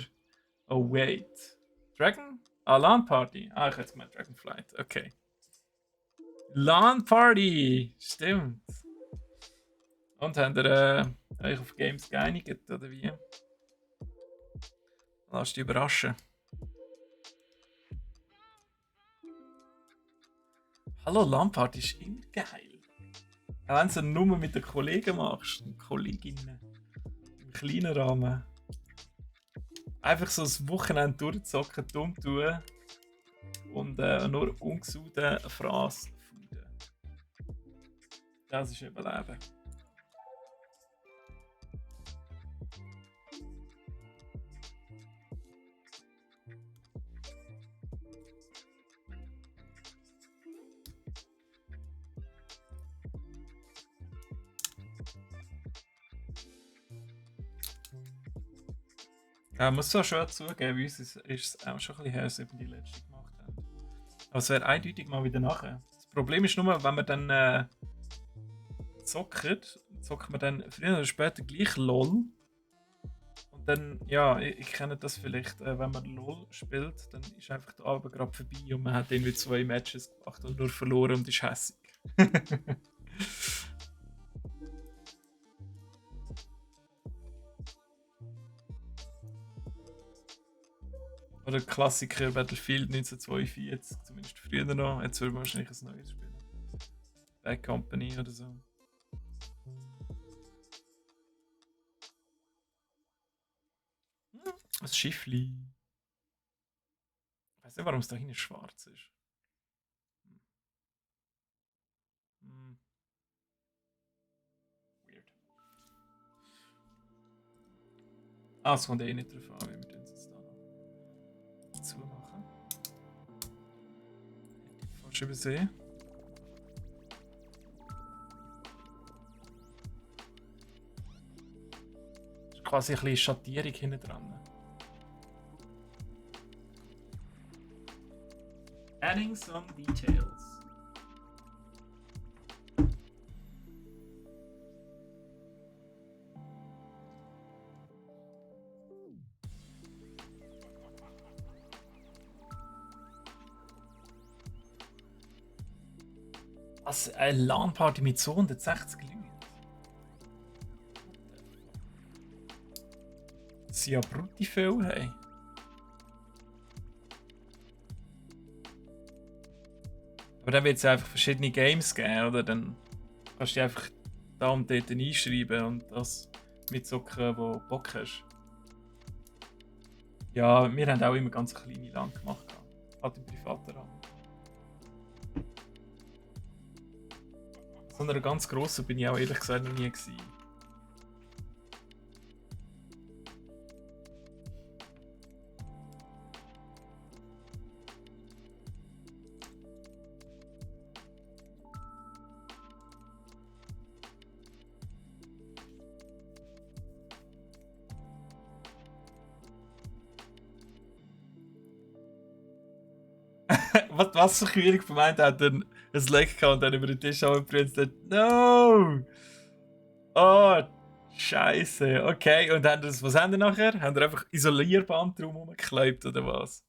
S1: Oh, wait. Dragon? Ah, LAN Party. Ah, ich hätte gemeint Dragonflight. Okay. LAN Party! Stimmt. Und habt ihr euch auf Games geeinigt, oder wie? Lass dich überraschen. Hallo, LAN Party ist immer geil. Auch wenn du es nur mit den Kollegen machst, und Kolleginnen, im kleinen Rahmen. Einfach so das Wochenende durchzocken, dumm tun und nur ungesunden Fraß fuden. Das ist Überleben. Ja, muss so schön zugeben, bei uns ist es auch schon ein bisschen her, als wir die letzte gemacht haben. Aber es wäre eindeutig mal wieder nachher. Das Problem ist nur, wenn man dann zockt man dann früher oder später gleich LOL. Und dann, ja, ich kenne das vielleicht, wenn man LOL spielt, dann ist einfach der Abend gerade vorbei und man hat irgendwie 2 Matches gemacht und nur verloren und ist hässig. Oder Klassiker Battlefield 1942, zumindest früher noch. Jetzt würde man wahrscheinlich ein neues spielen. Bad Company oder so. Ein Schiffli. Ich weiß nicht, warum es da hinten schwarz ist. Hm, weird. Ah, es kommt eh nicht drauf an, wie wir das da noch zumachen. Hätte ich fast übersehen. Das ist quasi ein bisschen Schattierung hinten dran. Adding some details. Was? Eine LAN-Party mit 260 Leuten? Das sind ja brutti viel, hey. Aber dann wird es einfach verschiedene Games geben, oder? Dann kannst du dich einfach da und dort einschreiben und das mitzocken, wo du Bock hast. Ja, wir haben auch immer ganz kleine LAN gemacht. Halt im privaten Rahmen. So einer ganz grossen bin ich auch ehrlich gesagt noch nie gewesen. Was die Wasserkühlung vermeint hat, dann ein Leck gehabt und dann über den Tisch abgebrüllt und no! Oh, Scheiße. Okay, und haben das, was haben die nachher? Haben die einfach Isolierband drumherum geklebt oder was?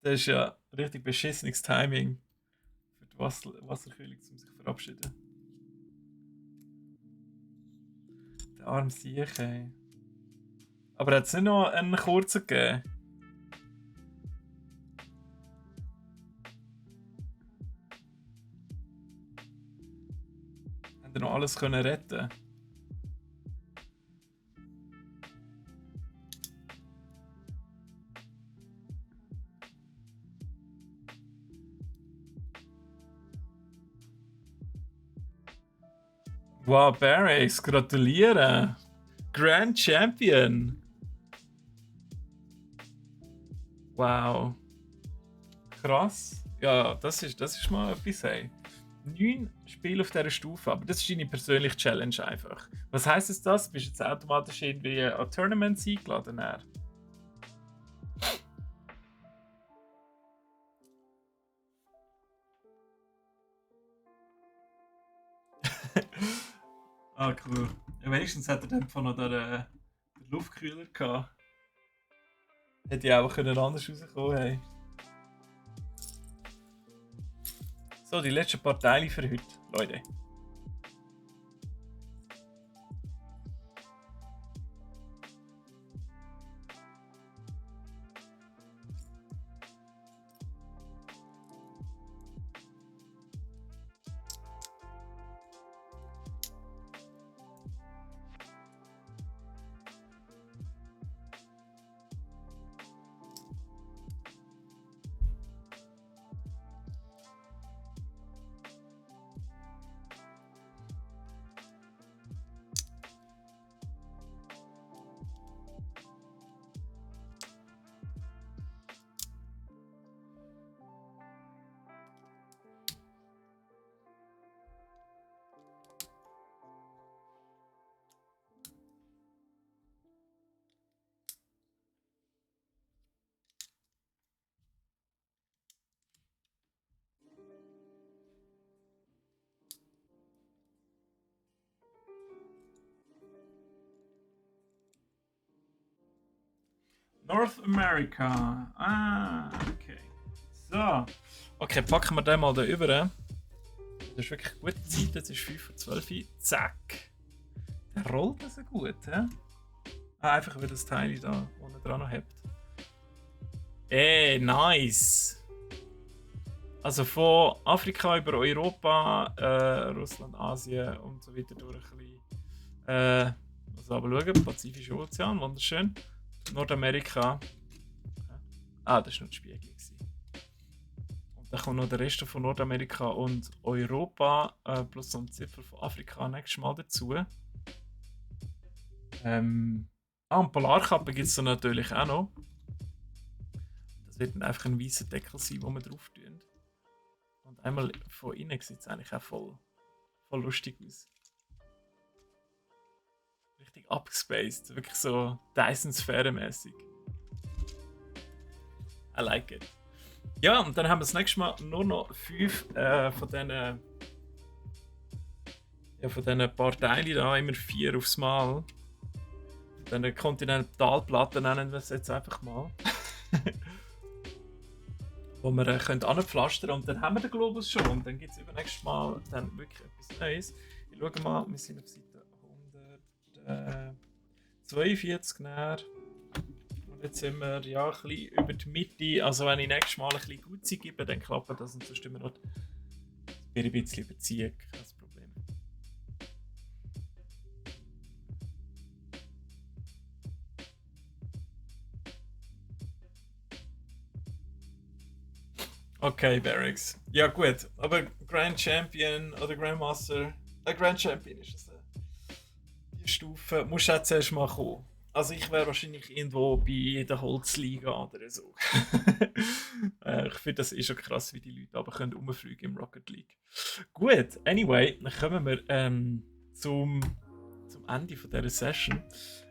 S1: Das ist ja richtig beschissenes Timing für die Wasserkühlung, um sich zu verabschieden. Der arme Sieg, ey. Aber hat es nicht noch einen kurzen gegeben? Haben die noch alles können retten? Wow, Barracks, gratuliere! Grand Champion! Wow. Krass. Ja, das ist mal etwas, hey. 9 Spiele auf dieser Stufe, aber das ist deine persönliche Challenge einfach. Was heisst es das? Bist du jetzt automatisch irgendwie an Tournaments eingeladen? Ah, cool. Ja, wenigstens hat er dann von noch den Luftkühler gehabt. Hätte ich auch können anders rauskommen, hey. So, die letzten paar Teile für heute, Leute. North America. Okay. So. Okay, packen wir den mal da rüber. Das ist wirklich eine gute Zeit, das ist 5 vor 12 Uhr. Zack. Der rollt so gut, hä? Einfach weil das Teil da unten dran noch habt. Nice! Also von Afrika über Europa, Russland, Asien und so weiter durch ein bisschen. Also aber schauen, Pazifischer Ozean, wunderschön. Nordamerika. Das war noch der Spiegel. Und dann kommt noch der Rest von Nordamerika und Europa, plus so ein Zipfel von Afrika nächstes Mal dazu. Und Polarkappe gibt es natürlich auch noch. Das wird dann einfach ein weißer Deckel sein, den wir drauf tun. Und einmal von innen sieht es eigentlich auch voll lustig aus. Richtig abgespaced, wirklich so Dyson-Sphäre-mäßig. I like it. Ja, und dann haben wir das nächste Mal nur noch 5 von diesen paar Teilen da, immer 4 aufs Mal. Dann Kontinentalplatten nennen wir es jetzt einfach mal. Wo wir anpflastern können. Und dann haben wir den Globus schon. Und dann gibt es übernächstes Mal dann wirklich etwas Neues. Ich schaue mal, wir sind auf Seite 142 näher. Und jetzt sind wir ja ein bisschen über die Mitte. Also wenn ich nächstes Mal ein bisschen gut gebe, dann klappt das. Und sonst wir noch ein bisschen überziehen. Kein Problem. Okay, Barracks. Ja gut, aber Grand Champion oder Grandmaster, Grand Champion ist es. Die Stufe muss jetzt erst mal kommen. Also ich wäre wahrscheinlich irgendwo bei der Holzliga oder so. Ich finde das schon krass, wie die Leute aber können rumfliegen im Rocket League. Gut, anyway, dann kommen wir zum Ende von dieser Session.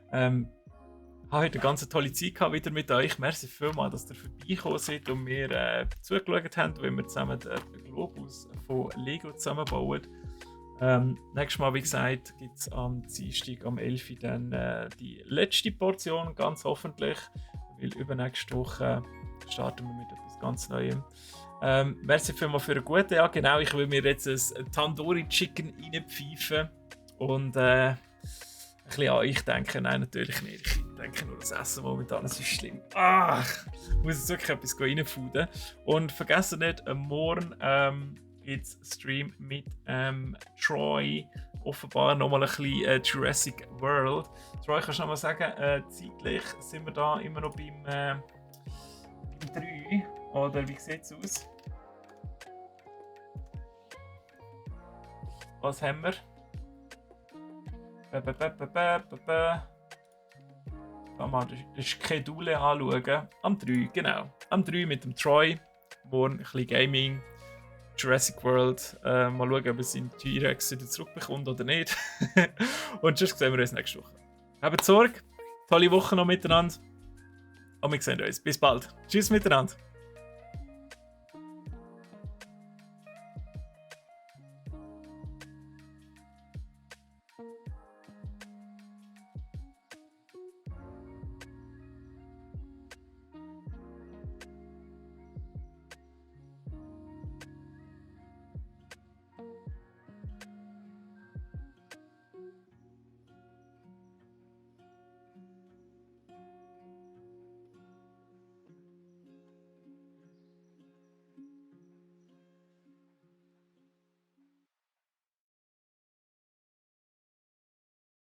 S1: Ich habe heute eine ganz tolle Zeit gehabt wieder mit euch. Merci vielmals, dass ihr vorbeigekommen seid und mir zugeschaut habt, wie wir zusammen den Globus von Lego zusammenbauen. Nächstes Mal, wie gesagt, gibt es am Dienstag am 11 Uhr dann die letzte Portion, ganz hoffentlich. Weil übernächste Woche starten wir mit etwas ganz Neuem. Merci vielmals für eine gute. Ja, genau, ich will mir jetzt ein Tandoori Chicken reinpfeifen und ein bisschen an euch denken. Nein, natürlich nicht. Ich denke nur das Essen momentan, es ist schlimm. Ich muss jetzt wirklich etwas reinfuden. Und vergessen nicht, morgen gibt es Stream mit Troy. Offenbar nochmal ein bisschen Jurassic World. Troy, kannst du noch mal sagen, zeitlich sind wir da immer noch beim 3? Oder wie sieht es aus? Was haben wir? Mal die Schedule anschauen. Am 3, genau. Am 3 mit dem Troy. Morgen ein bisschen Gaming. Jurassic World. Mal schauen, ob er seinen T-Rex wieder zurückbekommt oder nicht. Und sonst sehen wir uns nächste Woche. Habt Sorge. Tolle Woche noch miteinander. Und wir sehen uns. Bis bald. Tschüss miteinander.